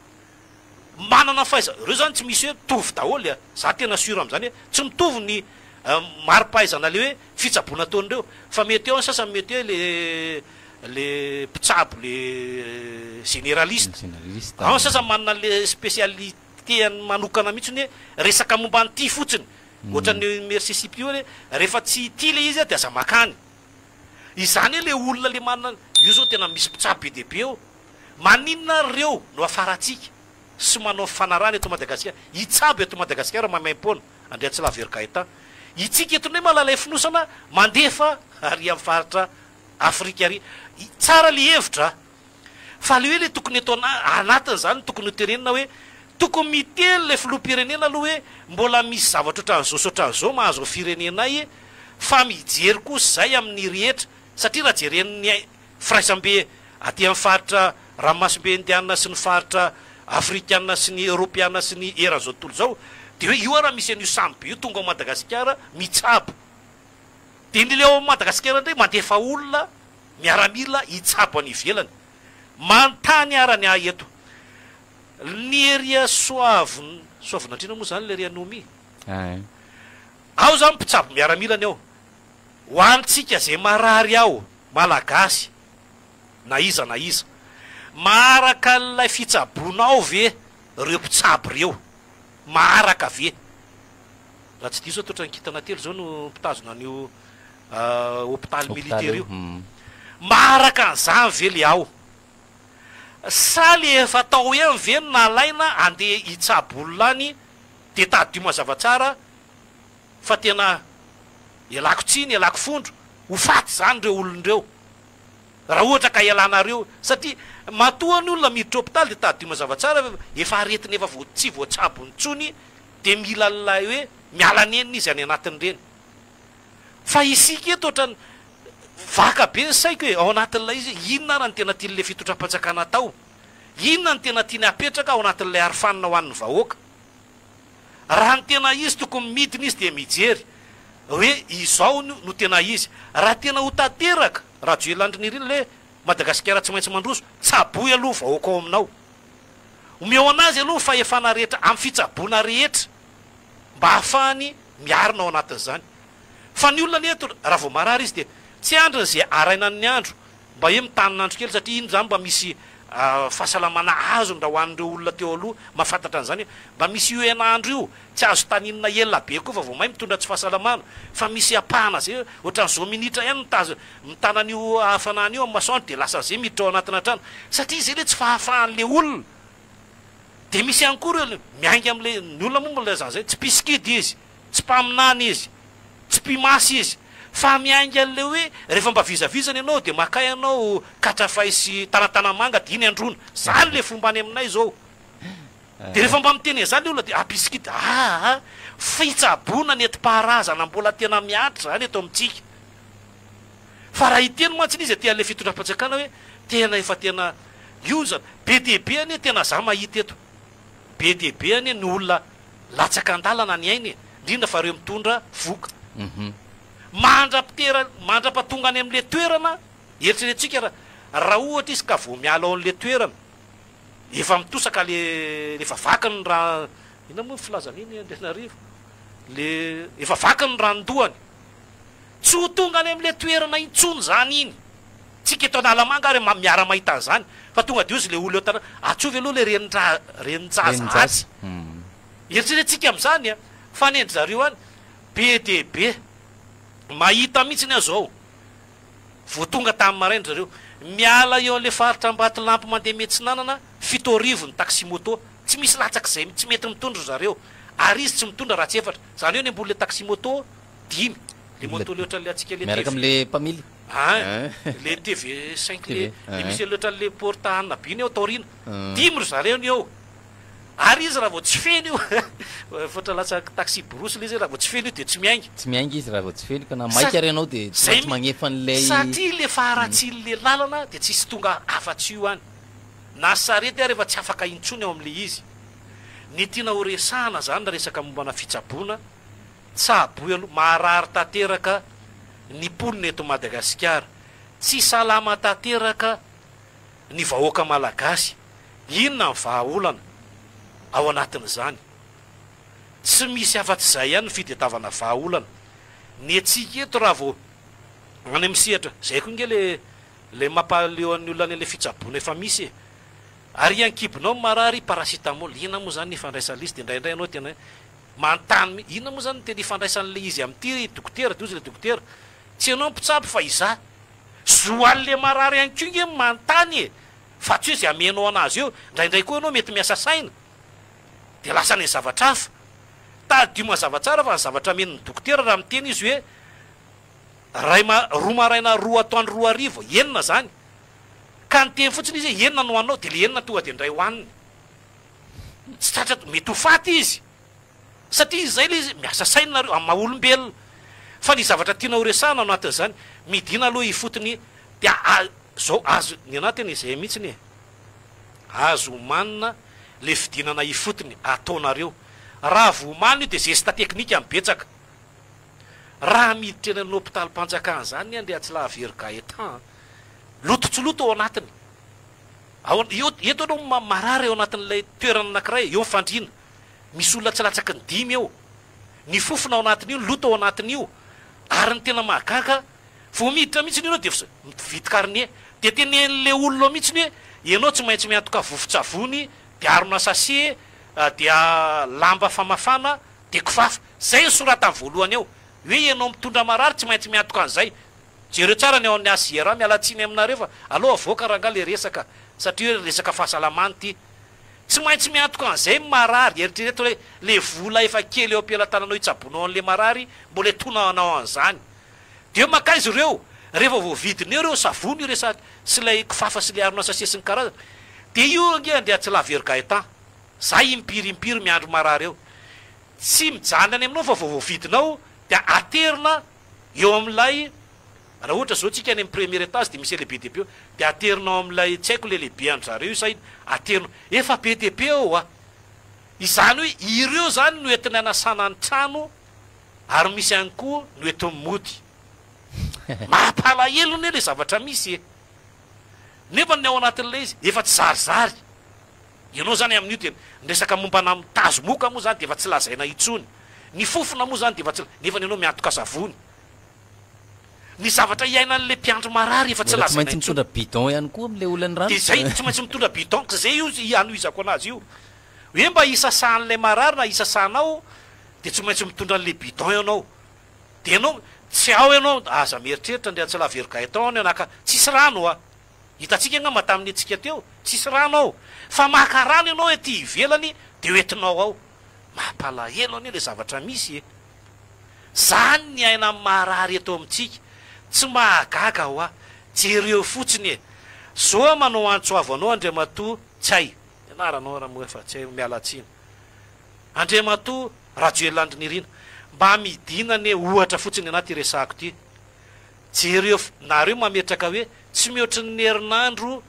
Manana fahaiza, ireo zany tsy misy hoe mitovy daholo a, za tena sur amin'izany hoe tsy mitovy ny mari-pahaizana le hoe fitsaboana ataon'ireo fa mety eo ny sasany mety hoe le le mpitsabo le généraliste, Généraliste. ao ny sasany manana an'le spécialité-ny manokana mihitsy hoe resaka momba an'ity fotsiny, ohatran'ny Merci Sipio hoe rehefa tsy ity le izy a de aza makany, izany hoe le olona le manana, io zao tena misy mpitsabo be dia be eo. Maninona ary ireo no afarantsika sy manao fifanarahana eto Madagasikara? Hitsabo eto Madagasikara maimaimpoana, Andriatsilavery Gaëtan. Itsika eto indray malalay fonosana mandefa ary amin'ny faritra Afrika ary. Tsara le hevitra a! Fa le hoe le tokony eto anatiny zany tokony ho tenenina hoe tokony miteny le filoham-pirenena aloha hoe mbola misy zavatra ohatran'izao sy ohatran'izao mahazo ny firenenay fa mijery kosa izay amin'ny rehetra satria raha jeren'ny firaisambe aty amin'ny faritra ranomasimbe indiana sy ny faritra afrikana sy ny eoropeana sy ny eran'izao tontolo izao dia hoe io ara misy an'io sambo be io tonga ao Madagasikara mitsabo dia ny le ao Madagasikara indray mandefa olona miaramila hitsabo any ivelany. Manontany ara ny ahy eto. Ny ery Soavin, Soavinandriana moa zany le ery Anomy? Ao zany mpitsabo miaramila ny ao. Ho antsika zay marary ao, Malagasy, na iza na iza. Maharaka an'ilay fitsaboana ao ve reo mpitsabo reo? Maharaka ve? Raha tsy diso aho toa ohatran'ny kintana telo zao no mpitazona an'io hopitaly militaire io. Maharaka an'izany ve le ao? Sa le efa tao ihany ve no nalaina andeha hitsabo olona any de tadidio mazava tsara fa tena ialako tsiny ialako fondro, ho faty zany reo olona ireo raha ohatra ka ialanareo satria matoa ny olona miditra hopitaly de tadidio mazava tsara fa efa aretina efa tsy voatsabo intsony de mila an'ilay hoe miala nenina izy any anatin'ireny. Fa isika eto ohatran'ny vaka be ny saiko e, ao anatin'ilay izy hoe inona ara no tena tian'ilay fitondram-panjakana atao? Inona no tena tiany hapetraka ao anatin'ilay arofanina ho an'ny vahoaka? Raha ny tena izy tokony midina izy dia mijery hoe izao no tena izy. Raha tena ho tanteraka, Rajoelina Andry Nirina ilay hoe Madagasikara tsy maintsy mandroso, tsaboy aloha ny vahoaka ao aminao. Omeo an'azy aloha ny fahefana rehetra amin'ny fitsaboana rehetra mba hahafahany miarina ao anatin'izany. Fa ny olona anie eto raha vao marary izy dia tsy andriny izay harainan'ny andro mba hoe mitanin'andro kely satria iny izany mba misy fahasalamana azony raha ho an'ireo olona teo aloha mahafantatra an'izany hoe mba misy io hen'andro io tsy azo taninina ela be koa fa vao may mitondra tsy fahasalamana fa misy ampahana izay hoe ohatran'izao minitra ihany mitaz mitana an'io hafanana io amin'ny masoandro dia lasa izay miditra ao anatina trano satria izay ilay tsy fahafahan'ilay olona Dia misy ihany koa ireo miainga amin'ilay, ny olona moa milaza an'izay, tsy mpisikidy izy, tsy mpaminany izy, tsy mpimasy izy, fa miainga an'ilay hoe rehefa mba vizavizana ianao dia maka ianao katrafay sy tanatanamanga dia iny androana. Izany ilay fomba any aminay izao. Dia rehefa mba miteny an'izany ilay olona dia ah mpisikidy, aa fitsaboana nentim-paharazana mbola tena mihatra izany eto amintsika. Fa raha hiteny mantsy izy aty an'ilay fitondram-panjakana hoe tena efa tena io zany, be dia be anie tena za mahita eto, be dia be anie ny olona latsaka an-dalana ny ainy e, indrindra fa ireo mitondra vohoka. Mandra-pitera, mandra-pahatonga any amin'ilay toerana, eritreretintsika raha raha ohatra izy ka vao miala ao amin'ilay toerana, efa mitosaka le, efa vaky ny ra, inona moa ny filazana iny Andrianarivo, le efa vaky ny ranon-dohany. Tsy ho tonga any amin'ilay toerana intsony izany iny. Tsika eto Analamanga ary miara mahita an'izany fa tonga dia ozy ilay olona eo an-tanàna, atsovy aloha ilay renin-dra renin-jaza atsy. Eritreretintsika amin'izany an! Fa ny an-dry zareo any, be dia be. Mahita mihitsy aho izao. Vao tonga tamin'ny maraina ry zareo. Miala eo amin'ilay faritra Ambatolampy mandeha miatsinanana, 7000 ny taxi-moto. Tsy misy latsak'izay, tsy mety mitondra ry zareo. Ary izy tsy mitondra raha tsy efatra. Izany hoe ny ambonin'ilay taxi-moto, dimy le moto le ohatran'le antsika le Miaraka TV amle mpamily. Ein, le TV cinq le le misy an'le ohatran'le porte anona be iny ao taoriana. Dimy ry zareo ny eo. Ary izy raha vao tsy feno io, efa ohatra lasa taxi brousse le izy, raha vao tsy feno io dia tsy miainga. Tsy miainga izy raha vao tsy feno ka na maika ary ianao dia tsy Zay maintsy magnefa an'ilay. Satria le faharatsian'le lalana dia tsisy tonga afa-tsy io any. Na sarety ary efa tsy afaka intsony ao amin'le izy. Ny tiana ho resahana zany resaka mombana fitsaboana Tsaboy aloha, maharary tanteraka ny mponina eto Madagasikara, tsy salama tanteraka ny vahoaka Malagasy, inona ny vahaolana ao anatin'izany? Tsy misy afa-tsy izay ihany ny fitadiavana vahaolana. Ny antsika eto raha vao any amin'ny sehatra, izay koa ange le le mampaleo an'ny olona any le fitsaboana efa misy e! Ary an-kibonao marary paracetamol, inona moa izany ny ifandraisan'ilay izy dia indraindray ianao tena hoe Manontany mi, inona moa zany no tena ifandraisan'ilay izy amin'ity ry dokotera, dia hozy ilay dokotera, tsy ianao no mpitsabo fa izaho. Zo an'ilay marary ihany koa nge ny manontany e! Fa tsy hoe izay amenao an'azy eo, indraindray koa ianao mety miasa saina, dia lasa any zavatra hafa. Tadidio mazava tsara fa ny zavatra amen'ny dokotera raha miteny izy hoe ray ma, roa maraina roa atoandro 2000, enina zany. Ka niteny fotsiny izy hoe enina no hohaninao dia le enina tonga dia indray hohaniny. Tsy tratra, mety ho faty izy. Satria izay le izy, miasa saina nareo amin'ny maha olombelona. Fa ny zavatra tiana ho resahana ao anatin'izany, midina aloha ifotony dia a, zao azo, ny anah tena izay mihitsiny e. Azo omanina le fidinana ifotony ataonareo. Raha vao omanina io dia zesta teknika no betsaka. Raha miditra eny amin'ny hopitalim-panjakana izany anie Andriatsilahavery Gaëtan a! Loto tsy loto ao anatiny. Ao, eo, eto ianao marary ao anatin'ilay toerana anankiray, eo ny fandriana. Misy olona tsy latsaky ny dimy eo. Ny fofona ao anatin'io, ny loto ao anatin'io. Ary ny tena mahagaga, vao miditra mihitsy ianao dia mividy carnet. Dia tenenin'ilay olona ao mihitsy hoe, ianao tsy maintsy miantoka vovon-tsavony, dia harona sachet, dia lamba famafana, dia kifafa. Izay no soratany voalohany ao. Hoe ianao mitondra marary tsy maintsy miantoka an'izay. Jereo tsara ny ao amin'ny HJRA, miala tsiny aminareo fa aleo avoaka rangahy ilay resaka satria hoe resaka fahasalamana ity. Tsy maintsy miantoka an'izay ny marary, eritrereto hoe le vola efa kely eo am-pelatananao hitsaboanao an'le marary mbola etonanao an'izany. Dia eo mankaiza ireo? Rehefa voavidiny eo ireo savony io resa sy ilay kifafa sy ilay harona sachet sy ny karazany. Dia io ange Andriatsilavery Gaëtan, za impiry impiry miandry marary eo. Tsy mijanona any aminao fa vao voavidinao dia aterina eo amin'ilay, raha ohatra zao tsika any amin'ny premier étage dia misy an'ilay be dia be eo, dia aterina ao amin'ilay tsy haiko ilay lehibe an-dry zareo io sa inona, aterina, efa be dia be ao a! Izany hoe ireo izany no entiny hanasana ny trano ary misy ihany koa no entiny mody. Mampalahelo anie ilay zavatra misy e! Nefa ny ao anatin'ilay izy efa tsy zarizary. Ianao izany amin'io dia ny resaka mombana tazomoka moa izany dia efa tsy lazaina intsony. Ny fofona moa izany dia efa tsy, nefa ianao miantoka savony. Ny zavatra iainan'ilay mpiandry marary efa tsy Mbola tsy lazaina maintsy intsony. mitondra bidon ihany koa amin'ilay olan'ny rano. Dia izay, tsy maintsy mitondra bidon, ka izay io anohizako anazy io. Hoe mba hisasahan'ilay marary na hisasanao dia tsy maintsy mitondra an'ilay bidon ianao. Dia ianao, tsy ao ianao, aza mieritreritra Andriantsilavery Gaëtan ny anaka, tsisy rano a! Hitantsika angamba tamin'ny antsika teo, tsisy rano ao. Fa maka rano ianao ety ivelany dia hoentinao ao. Mampalahelo anie ilay zavatra misy e! Zany ny aina marary eto amintsika. Tsy mahagaga hoa. Jereo fotsiny e! Zao aho manao antso avo anao Andriamatoa Ntsay, ny anaranao raha moa efa tsy hay, miala tsiny. Andriamatoa Rajoelina Andry Nirina, mba midina anie ohatra fotsiny anaty resahako ity. Jereo nareo mametraka hoe tsy mihoatry ny herinandro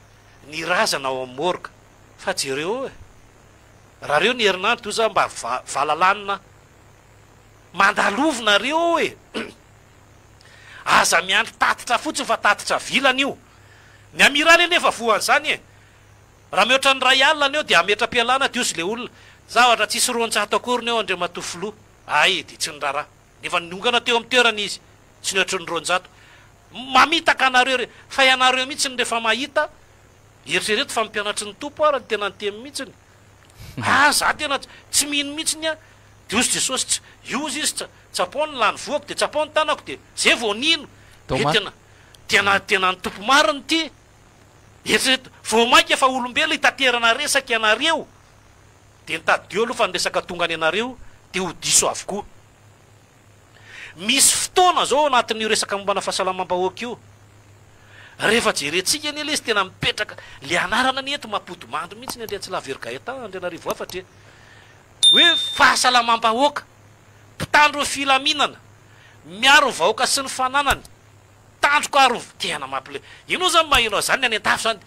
ny razana ao am morgue fa jereo eo e! Raha reo ny herinandro toa za mba valalanina mandalov nareo eo e! Aza miandry tatitra fotsiny fa tatitra vilana io! Ny amiraly anefa voan'izany e! Raha mihoatra ny iray alina ny eo dia hametra-pialana dios le olona! Zavatra tsisy 200 akory ny eo Andriamatoa Filoha! Ay dia tsy niraharaha! Nefa niongana teo amin'ny toerany izy, tsy nihoatry ny 200. Mamitaka anareo re, fa ianareo mihitsy no rehefa mahita, eritrereto fa ny mpianatry ny Tompo ara no tena niteny mihitsiny. Ah, za tena tsy mino mihitsiny aho. Dia hozy Jesosy, tsy, io hozy izy, tsapao ny lany voako, dia tsapao ny tanako, dia zay vao nino. Hoe tena, tena, tena ny Tompo marina ity. Eritrereto, vao mainka fa olombelona itaterana resaka ianareo, dia ny tadidio aloha fa ny resaka tonga any anareo dia ho diso avokoa. Misy fotoana zao ao anatin'io resaka mombana fahasalamam-bahoaka io, rehefa jerentsika anie lesy tena mipetraka, le anarana anie eto mampody mando mihitsy ny Andriantsilavery Gaëtan Andrianarivo hafatra e! hoe fahasalamam-bahoaka, mpitandro ny filaminana, miaro ny vahoaka sy ny fananany, Tandroka ary tena mampile. Ianao zany maheno azany ny any andafy zany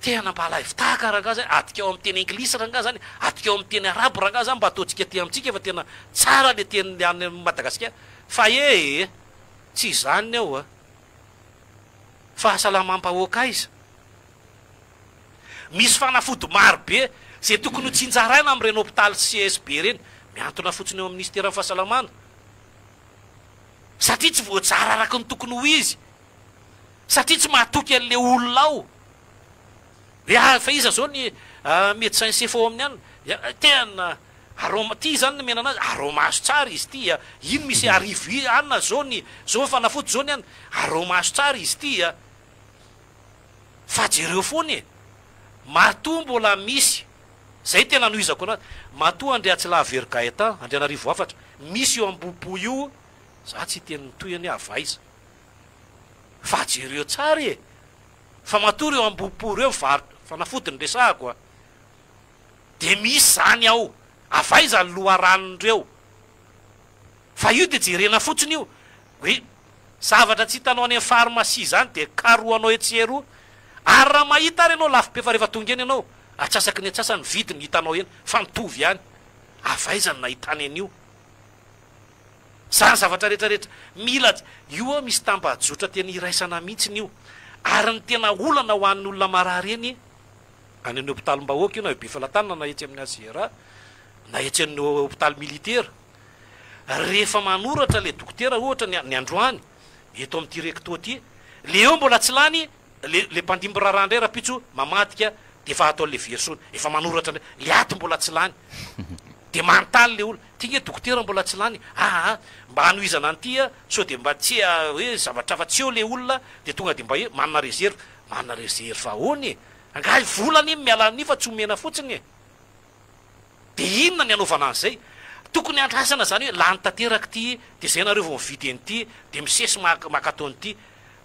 tena mba alaivo tahaka rangah zany adikao amin'ny teny anglisy rangah zany adikao amin'ny teny arabo rangah zany mba ataontsika aty amintsika fa tena tsara le teny any Madagasikara fa ee tsy izany ny ao a! Fahasalamam-bahoaka aiza? Misy fanafody maro be izay tokony ho tsinjaraina amin'ireny hopitaly CSB ireny mihantona fotsiny eo amin'ny minisiteran'ny fahasalamana. Satria tsy voajara araka ny tokony ho izy. Satria tsy mahatoky an'ilay olona ao. Hoe ah fa iza zao ny médecin chef ao amin'ny anona? Tena aroma ty zany ny omena anazy, arao-maso tsara izy ity a! Ino misy arivo anona zao ny zao fanafody zao ny anona, arao-maso tsara izy ity a! Fa jereo foana e! Matoa mbola misy. Zay tena anohizako anazy. Matoa Andriatsilahavery Gaëtan, Andrianarivo hafatra, misy io ambohipo io, za tsy hiteny ny tohiny hoe avy aiza. Fa jereo tsara e! Fa matoa ireo ambohipo ireo mivarotra fanafody no resahako a! Dia misy zany ao. Avy aiza ny loharanon'ireo? Fa io dia jerena fotsiny io. Hoe zavatra tsy hitanao any amin'ny pharmacie izany dia karohanao etsy sy eroa. Ary raha mahita ary ianao lafo be fa rehefa tonga eny ianao, atsasaky ny atsasany ny vidiny hitanao eny fa mitovy ihany. Avy aiza no nahitany an'io? Izany zavatra rehetra rehetra mila io hoa misy tambajotra tena iraisana mihitsiny io. Ary ny tena olana ho an'ny olona marary eny, any amin'ny hopitalim-bahoaka io na eo Befelatanana na etsy amin'ny HCRA na etsy amin'ny hopitaly militera. Rehefa manoratra le dokotera ohatra ny ny androany eto amin'ity recto ty, le eo mbola tsy lany, le le mpandimby raharaha indray rahampitso mamadika de efa ato an'le version, efa manoratra indray, le ato mbola tsy lany. De manontany le olona, ty nge dokotera mbola tsy lany, aa mba hanohizana an'ity a, sao de mba tsy hoe zavatra hafa tsy eo le olona de tonga de mba hoe manana reserve, manana reserve ahoana e? Angaha vola anie miala amin'io fa tsy omena fotsiny e! Dia inona ny hanaovana an'izay? Tokony andrasana izany hoe lany tanteraka ity, dia izay nareo vao mividy an'ity, dia misesy maka an'ity.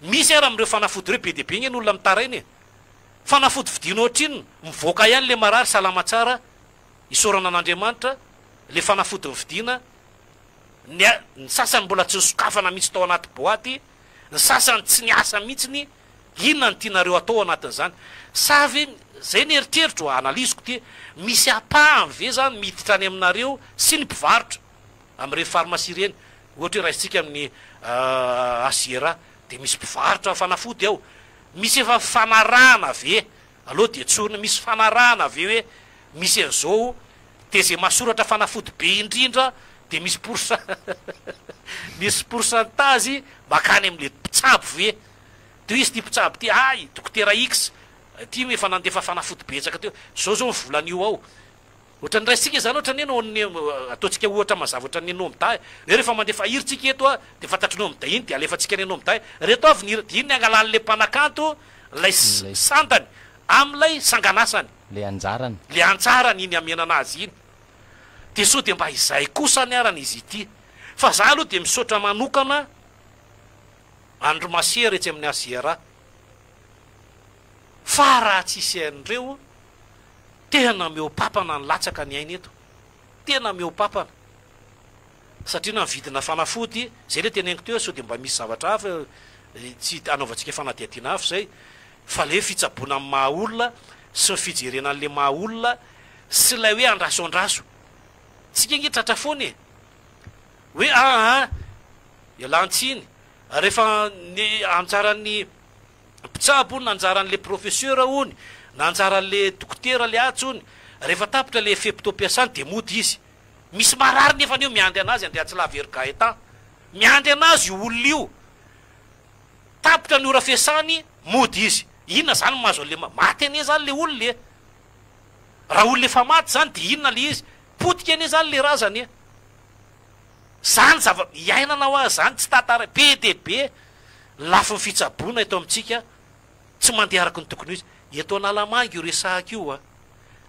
Misy ary amin'ireo fanafody ireo be dia be nge ny olona mitaraina e! Fanafody vidiana ohatrinona? Mivoaka ihany ilay marary salama tsara, isaorana an'Andriamanitra, ilay fanafody novidiana, ny ny sasany mbola tsy nosokafana mihitsy tao anaty boaty, ny sasany tsy niasa mihitsiny, Inona no tianareo atao ao anatin'izany? Sa ve, zay ny eritreritro, analyse-ko ty, misy ampahany ve zany miditra any aminareo sy ny mpivarotra amin'ireny pharmacie ireny? Ohatra hoe raisintsika amin'ny HJRA dia misy mpivarotra fanafody ao. Misy efa fifanarahana ve, aleo dia tsorina, misy fifanarahana ve hoe misy an'izao dia izay mahasoratra fanafody be indrindra dia misy pourcent misy pourcentage makany amin'ilay mpitsabo ve? Toy izy ity mpitsabo ity, hay, dokotera X ity efa nandefa fanafody betsaka teo, zao zao ny volan'io ao. Ohatran'ny raisintsika izany ohatran'ny hoe ny ataontsika ohatra mazava ohatran'ny Nomda e, hoe rehefa mandefa hira tsika eto a, dia fantatry Nomda iny dia alefantsika any Nomda e, reto avy ny hira, dia iny ny angalan'ilay mpanakanto ilay sandany amin'ilay sanganasany. Ilay anjarany. Ilay anjarany iny amenana azy iny. Dia sao dia mba izay kosa ny arany izy ity. Fa za aloha dia misaotra manokana Andry Masera etsy amin'ny HJRA fa raha tsisy an'ireo tena mihoa-papana ny latsaka ny aina eto, tena mihoa-papana satria na ny vidina fanafody, zay le teneniko teo sao dia mba misy zavatra hafa tsy anaovantsika fanadihadiana hafa izay fa le fitsaboana amin'ny maha olona sy ny fijerena an'le maha olona sy ilay hoe andraso andraso, tsika ange tratra foana e! Hoe aa Ialàn-tsiny, rehefa ny anjaran'ny mpitsabo hono, na anjaran'le professeur hono, na anjaran'le dokotera le atsy hono, rehefa tapitra le fe-potoam-piasany dia mody izy. Misy marary nefa eo miandry anazy Andriatsilavery Gaëtan. Miandry anazy io olona io. Tapitra ny ora fiasany, mody izy. Inona zany no mahazo an'le maty anie zany le olona e! Raha olona efa maty zany dia inona le izy? Potika anie zany le razana e! Zany zava iainana hoa zany tsy tantara be dia be ny lafiny fitsaboana eto amintsika tsy mandeha araka ny tokony ho izy. Eto Analamanga io resahako io a!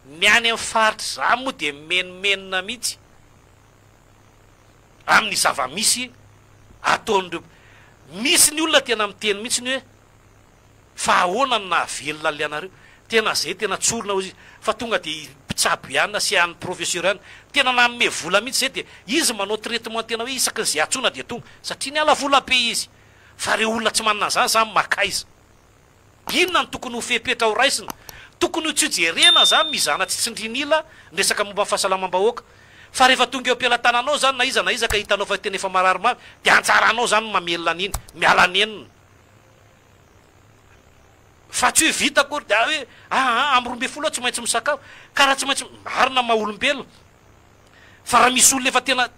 Ny any amin'ny faritra izany moa dia mimenomenona mihitsy amin'ny zava-misy ataon'ireo misy ny olona tena miteny mihitsy ny hoe Fa ahoana no nahavelona an'ilay anareo? Tena zay tena tsorina hozy izy fa tonga dia mpitsabo ihany na sy an'ny professeur ihany tena nanome vola mihitsy zay dia izy manao traitement tena hoe isaky ny ze antsoina dia tonga satria niala vola be izy fa reo olona tsy manana an'zany zany makaiza? Inona no tokony ho fepetra ho raisina? Tokony ho tsy ho jerena zany mizana tsy tsindrin'ila ny resaka momba ny fahasalamam-bahoaka fa rehefa tonga eo am-pelatananao zany na iza na iza ka hitanao fa tena efa marary mafy dia anjaranao zany ny mamelona an'iny miala nenina Fa tsy hoe vita akory dia hoe aa amin'ny 12 aho tsy maintsy misakafo. Ka raha tsy maintsy, marina maha olombelona, fa raha misy olona efa tena,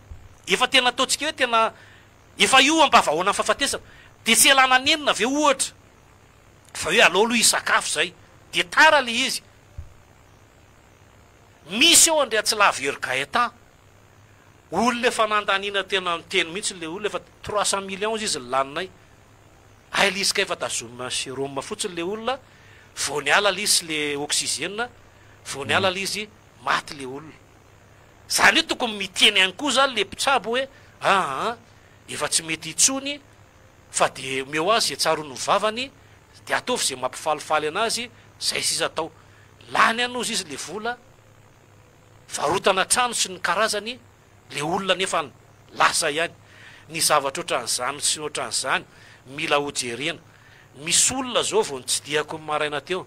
efa tena ataontsika hoe tena efa io ambavahaonan'ny fahafatesana, dia tsy ialana nenina ve ohatra fa hoe aleo aloha hisakafo izay, dia tara ilay izy. Misy eo Andriatsilavery Gaëtan, olona efa nandaniana tena niteny mihitsy ilay olona, efa 300 millions izy ny laninay. Hay le izy kay efa tazomina sérum fotsiny le olona vao niala le izy sy le oxygène vao niala le izy. Maty le olona. Zany hoe tokony miteny ihany koa zany le mpitsabo hoe aa efa tsy mety intsony fa de omeo azy ze tsaroany ny vavany de ataovy ze mampifalifaly anazy zay sisa atao. Lany any ozy izy le vola, varotana trano sy ny karazany, le olona nefa lasa ihany. Ny zavatra otran'izany sy ny otran'izany mila ho jerena. Misy olona zao vao nitsidihako ny maraina teo,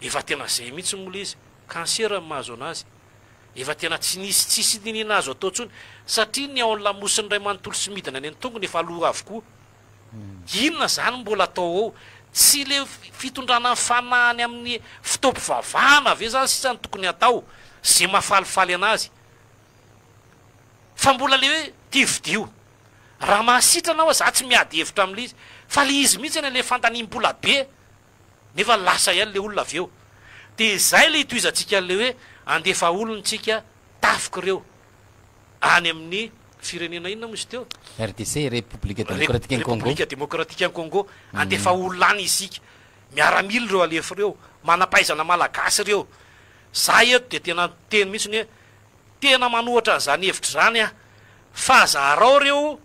efa tena zay mihitsy moa le izy, cancer no mahazo anazy, efa tena tsy nisy tsisy niniana azo atao intsony satria ny ao lamosiny iray manontolo sy midina any an-tongony efa lo avokoa. Inona zany mbola atao ao? Tsy le fitondrana ny fanahiny amin'ny fotoam-pivavahana ve zany sisa no tokony atao? Ze mahafalifaly anazy. Fa mbola le hoe ty vidio. Raha mahasitrana aho za tsy miady hevitra amle izy. Fa le izy mihitsy anie le fandaniam-bola be nefa lasa ihany le olona avy eo. De izay le itohizantsika anle hoe andefa olona tsika tafika ireo any amin'ny firenena inona moa izy teo? RDC, Repoblika Demokratikan'i Congo. Repoblika Demokratikan'i Congo. Andefa olona any isika. Miaramila ireo alefa ireo. Manam-pahaizana malagasy ireo. Za eto dia tena miteny mihitsy hoe tena manohatra an'izany hevitra izany aho. Fa zarao ireo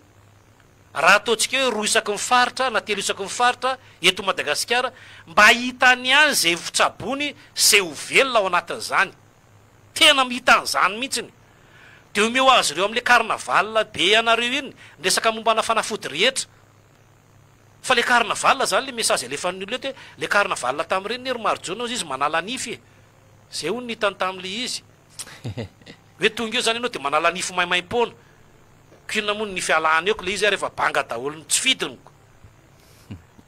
raha ataontsika hoe roa isaky ny faritra na telo isaky ny faritra eto Madagasikara mba hahitany ihany izay fitsaboany izay ho velona ao anatin'izany. Tena mihita an'izany mihitsiny. Dia omeo azy ireo amin'ilay carnaval be anareo iny ny resaka mombana fanafody rehetra. Fa ilay carnaval izany ilay message alefan'ny olona eto hoe ilay carnaval tamin'ireny anie ry Marijaona hozy izy manala nify e. Izay hono ny hitany tamin'ilay izy. Hoe tonga eo izany ianao dia manala nify maimaimpoana. Ko inona moa ny nify alahany eo ko ilay izy ary efa banga daholo ny tsy fidiny ko.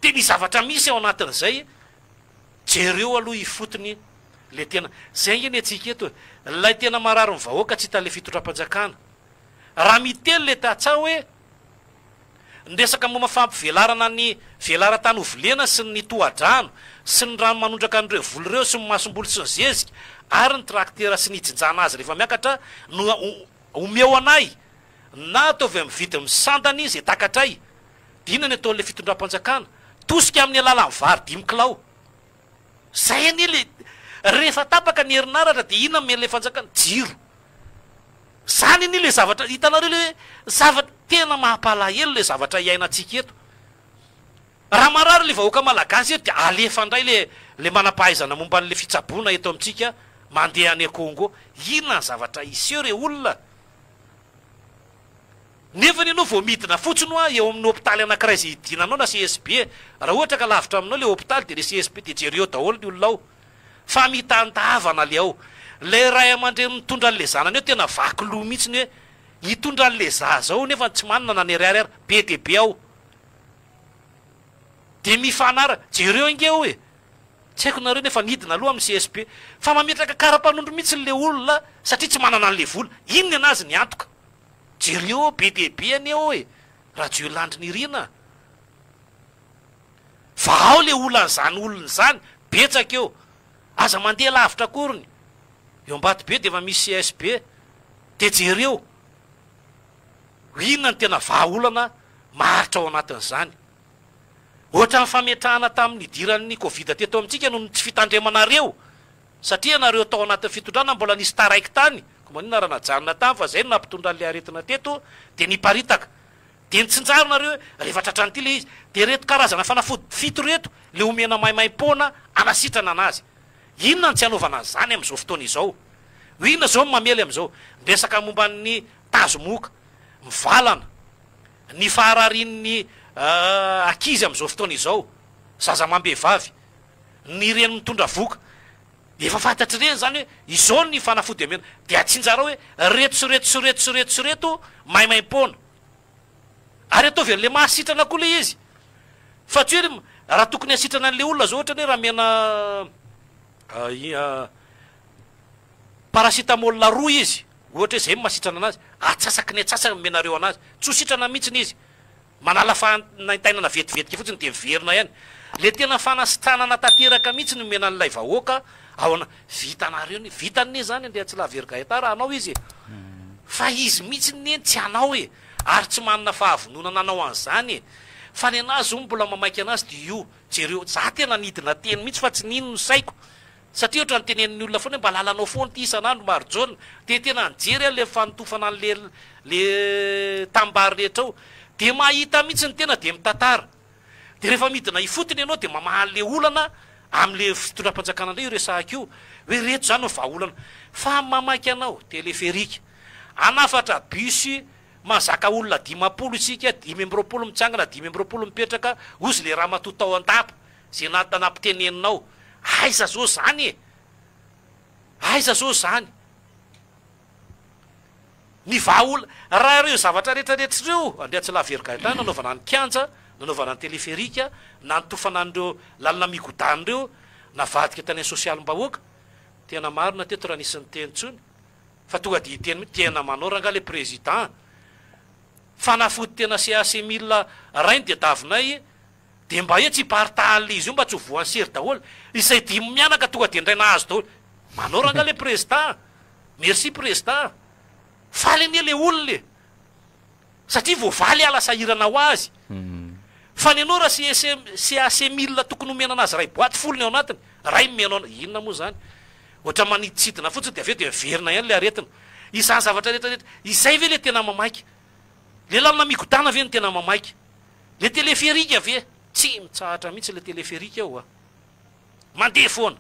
Dia ny zavatra misy ao anatin'izay Jereo aloha ifotony le tena, zay ange ny antsika eto e, lay tena marary ny vahoaka tsy hitan'le fitondram-panjakana. Raha miteny le tantsaha hoe ny resaka momba fampivelarana ny velaran-tany ho volena sy ny tohadrano sy ny rano manondraka an'ireo voly ireo sy ny masomboly sy ny zezika ary ny traktera sy ny hijinjana azy rehefa miakatra no omeo anay na ataovy amin'ny vidiny sandany izay takatray Dia inona ny ataon'ilay fitondram-panjakana? Tosika amin'ny alalan'ny vary dimy kilao. Zay anie le, rehefa tapaka ny herinaratra dia inona omen'ilay fanjakana? Jiro. Zany anie le zavatra, hitanareo le hoe zavatra, tena mampalahelo le zavatra iainantsika eto. Raha marary le vahoaka malagasy eto dia alefa indray le le manam-pahaizana momba an'le fitsaboana eto amintsika mandeha any Congo. Inona ny zavatra hiseho re olona? Nefany ianao vao midina fotsiny hoa eo amin'ny hopitaly anakiray izay hidinanao na CSB e! Raha ohatra ka lavitra aminao ilay hopitaly dia ilay CSB dia jereo daholo ny olona ao fa mitantavana le ao. Ilay ray aman-dreny mitondra an'ilay zanany eo tena vaky loha mihitsiny hoe hitondra an'ilay zaza ao nefany tsy manana na ny ariary ary. Be dia be ao. Dia mifanara. Jereo ange ao e! Tsy haiko nareo nefa nidina aloha amin'ny CSB fa mametraka kara-panondro mihitsy ilay olona satria tsy manana an'ilay vola. Inona anazy ny antoka? Jereo be dia be anie ao e! Rajoelina Andry Nirina a! Vahao le olan'izany olona izany, betsaka eo! Aza mandeha lavitra akoriny, eo Ambatobe dia efa misy CSB, dia jereo inona no tena vahaolana maharitra ao anatin'izany. Ohatran'ny fametrahana tamin'ny nidiran'ny covid teto amintsika noho ny tsy fitandremanareo Satria ianareo tao anatin'ny fitondrana mbola nisy taraiky tany, koa maninona raha najanona tany fa zay no nampitondra an'ilay aretina teto dia niparitaka. Dia nitsinjaro nareo hoe rehefa tratran'ity ilay izy dia ireto karazana fanafody fito ireto le omena maimaimpoana hanasitrana anazy. Inona no tsy hanaovana an'izany amin'izao fotoana izao? Inona izao no mamely amin'izao? Ny resaka momba ny tazomoka, mivalana, ny fahararian'ny ankizy amin'izao fotoana izao, zaza amam-behivavy. ny reny mitondra vohoka, efa fantatr'ireny izany hoe izao ny fanafody omena, dia atsinjarao hoe reto sy reto sy reto sy reto sy reto maimaimpoana, ary ataovy an'ilay mahasitrana koa ilay izy, fa tsy hoe raha tokony hasitrana an'ilay olona izao ohatra hoe raha omena paracetamol roa izy, ohatra hoe izay no mahasitrana anazy, atsasaky ny atsasany omenareo anazy, tsy ho sitrana mihitsy izy. Manala fanaintainana vetivetika fotsiny dia miverina ihany. Le tena fanasitranana tanteraka mihitsy no omena an'ilay vahoaka ao ana, vitanareo ny, vitany ne zany Andriatsilavery Gaëtan raha hanao izy e! Fa izy mihitsy ne tsy hanao e! Ary tsy manana fahavononana hanao an'izany e! Fa ny anazy hono mbola mamaika anazy dia io, jereo, za tena nidina teny mihitsy fa tsy nino ny saiko. Satria ohatran'ny tenenin'ny olona foana hoe mba lalanao foana ity isan'andro Marijaona. Dia tena nijery aho le fanotofana an'le le tanimbary rehetra ao. Dia mahita mihitsy ny tena dia mitantara. Dia rehefa midina ifotony ianao dia mamaha an'le olana amin'le fitondram-panjakana indray io resahako io. Hoe ireto izany no vahaolana. Fa mamaky anao, teleferika. Hanafatra bus mahazaka olona 50 isika, 25 mitsangana, 25 mipetraka, hozy le ramatoa tao an-dapa. Ze nata nampiteneninao. Aiza zao zany e! Aiza zao zany? Ny vahaolana, raha ireo zavatra rehetra rehetra ireo, Andriatsilahy Very Gaëtan, nanaovana ny kianja, nanaovana ny teleferika, nanotofana an'ireo lalana migodana ireo, navadika tany amin'ny sosialim-bahoaka, tena marina teto raha nisy niteny intsony, fa tonga dia hiteny mihitsy, tena manao rangaha le président, fanafody tena CAC mille rainy dia davinay, Dia mba hoe tsy hiparitahan'le izy io mba tsy ho voan'ny sery daholo. Izay dimy mianaka tonga dia indray nahazo daholo. Manao rangah le prezida. Merci prezida. Faly anie le olona e. Satria voavaly ala sahirana ho azy. Fa ny anao raha CSM, CAC mille tokony omena anazy iray boite folo ny ao anatiny. Iray omenao ana, inona moa izany? Ohatra manidintsidina fotsiny dia avy eo dia miverina ihany le aretina. Izany zavatra rehetra rehetra izay ve le tena mamaika? Le lalana migodàna ve no tena mamaika? Le téléphérique ve? Tsy mitsahatra mihitsy le téléphérique ao a! Mandeha foana!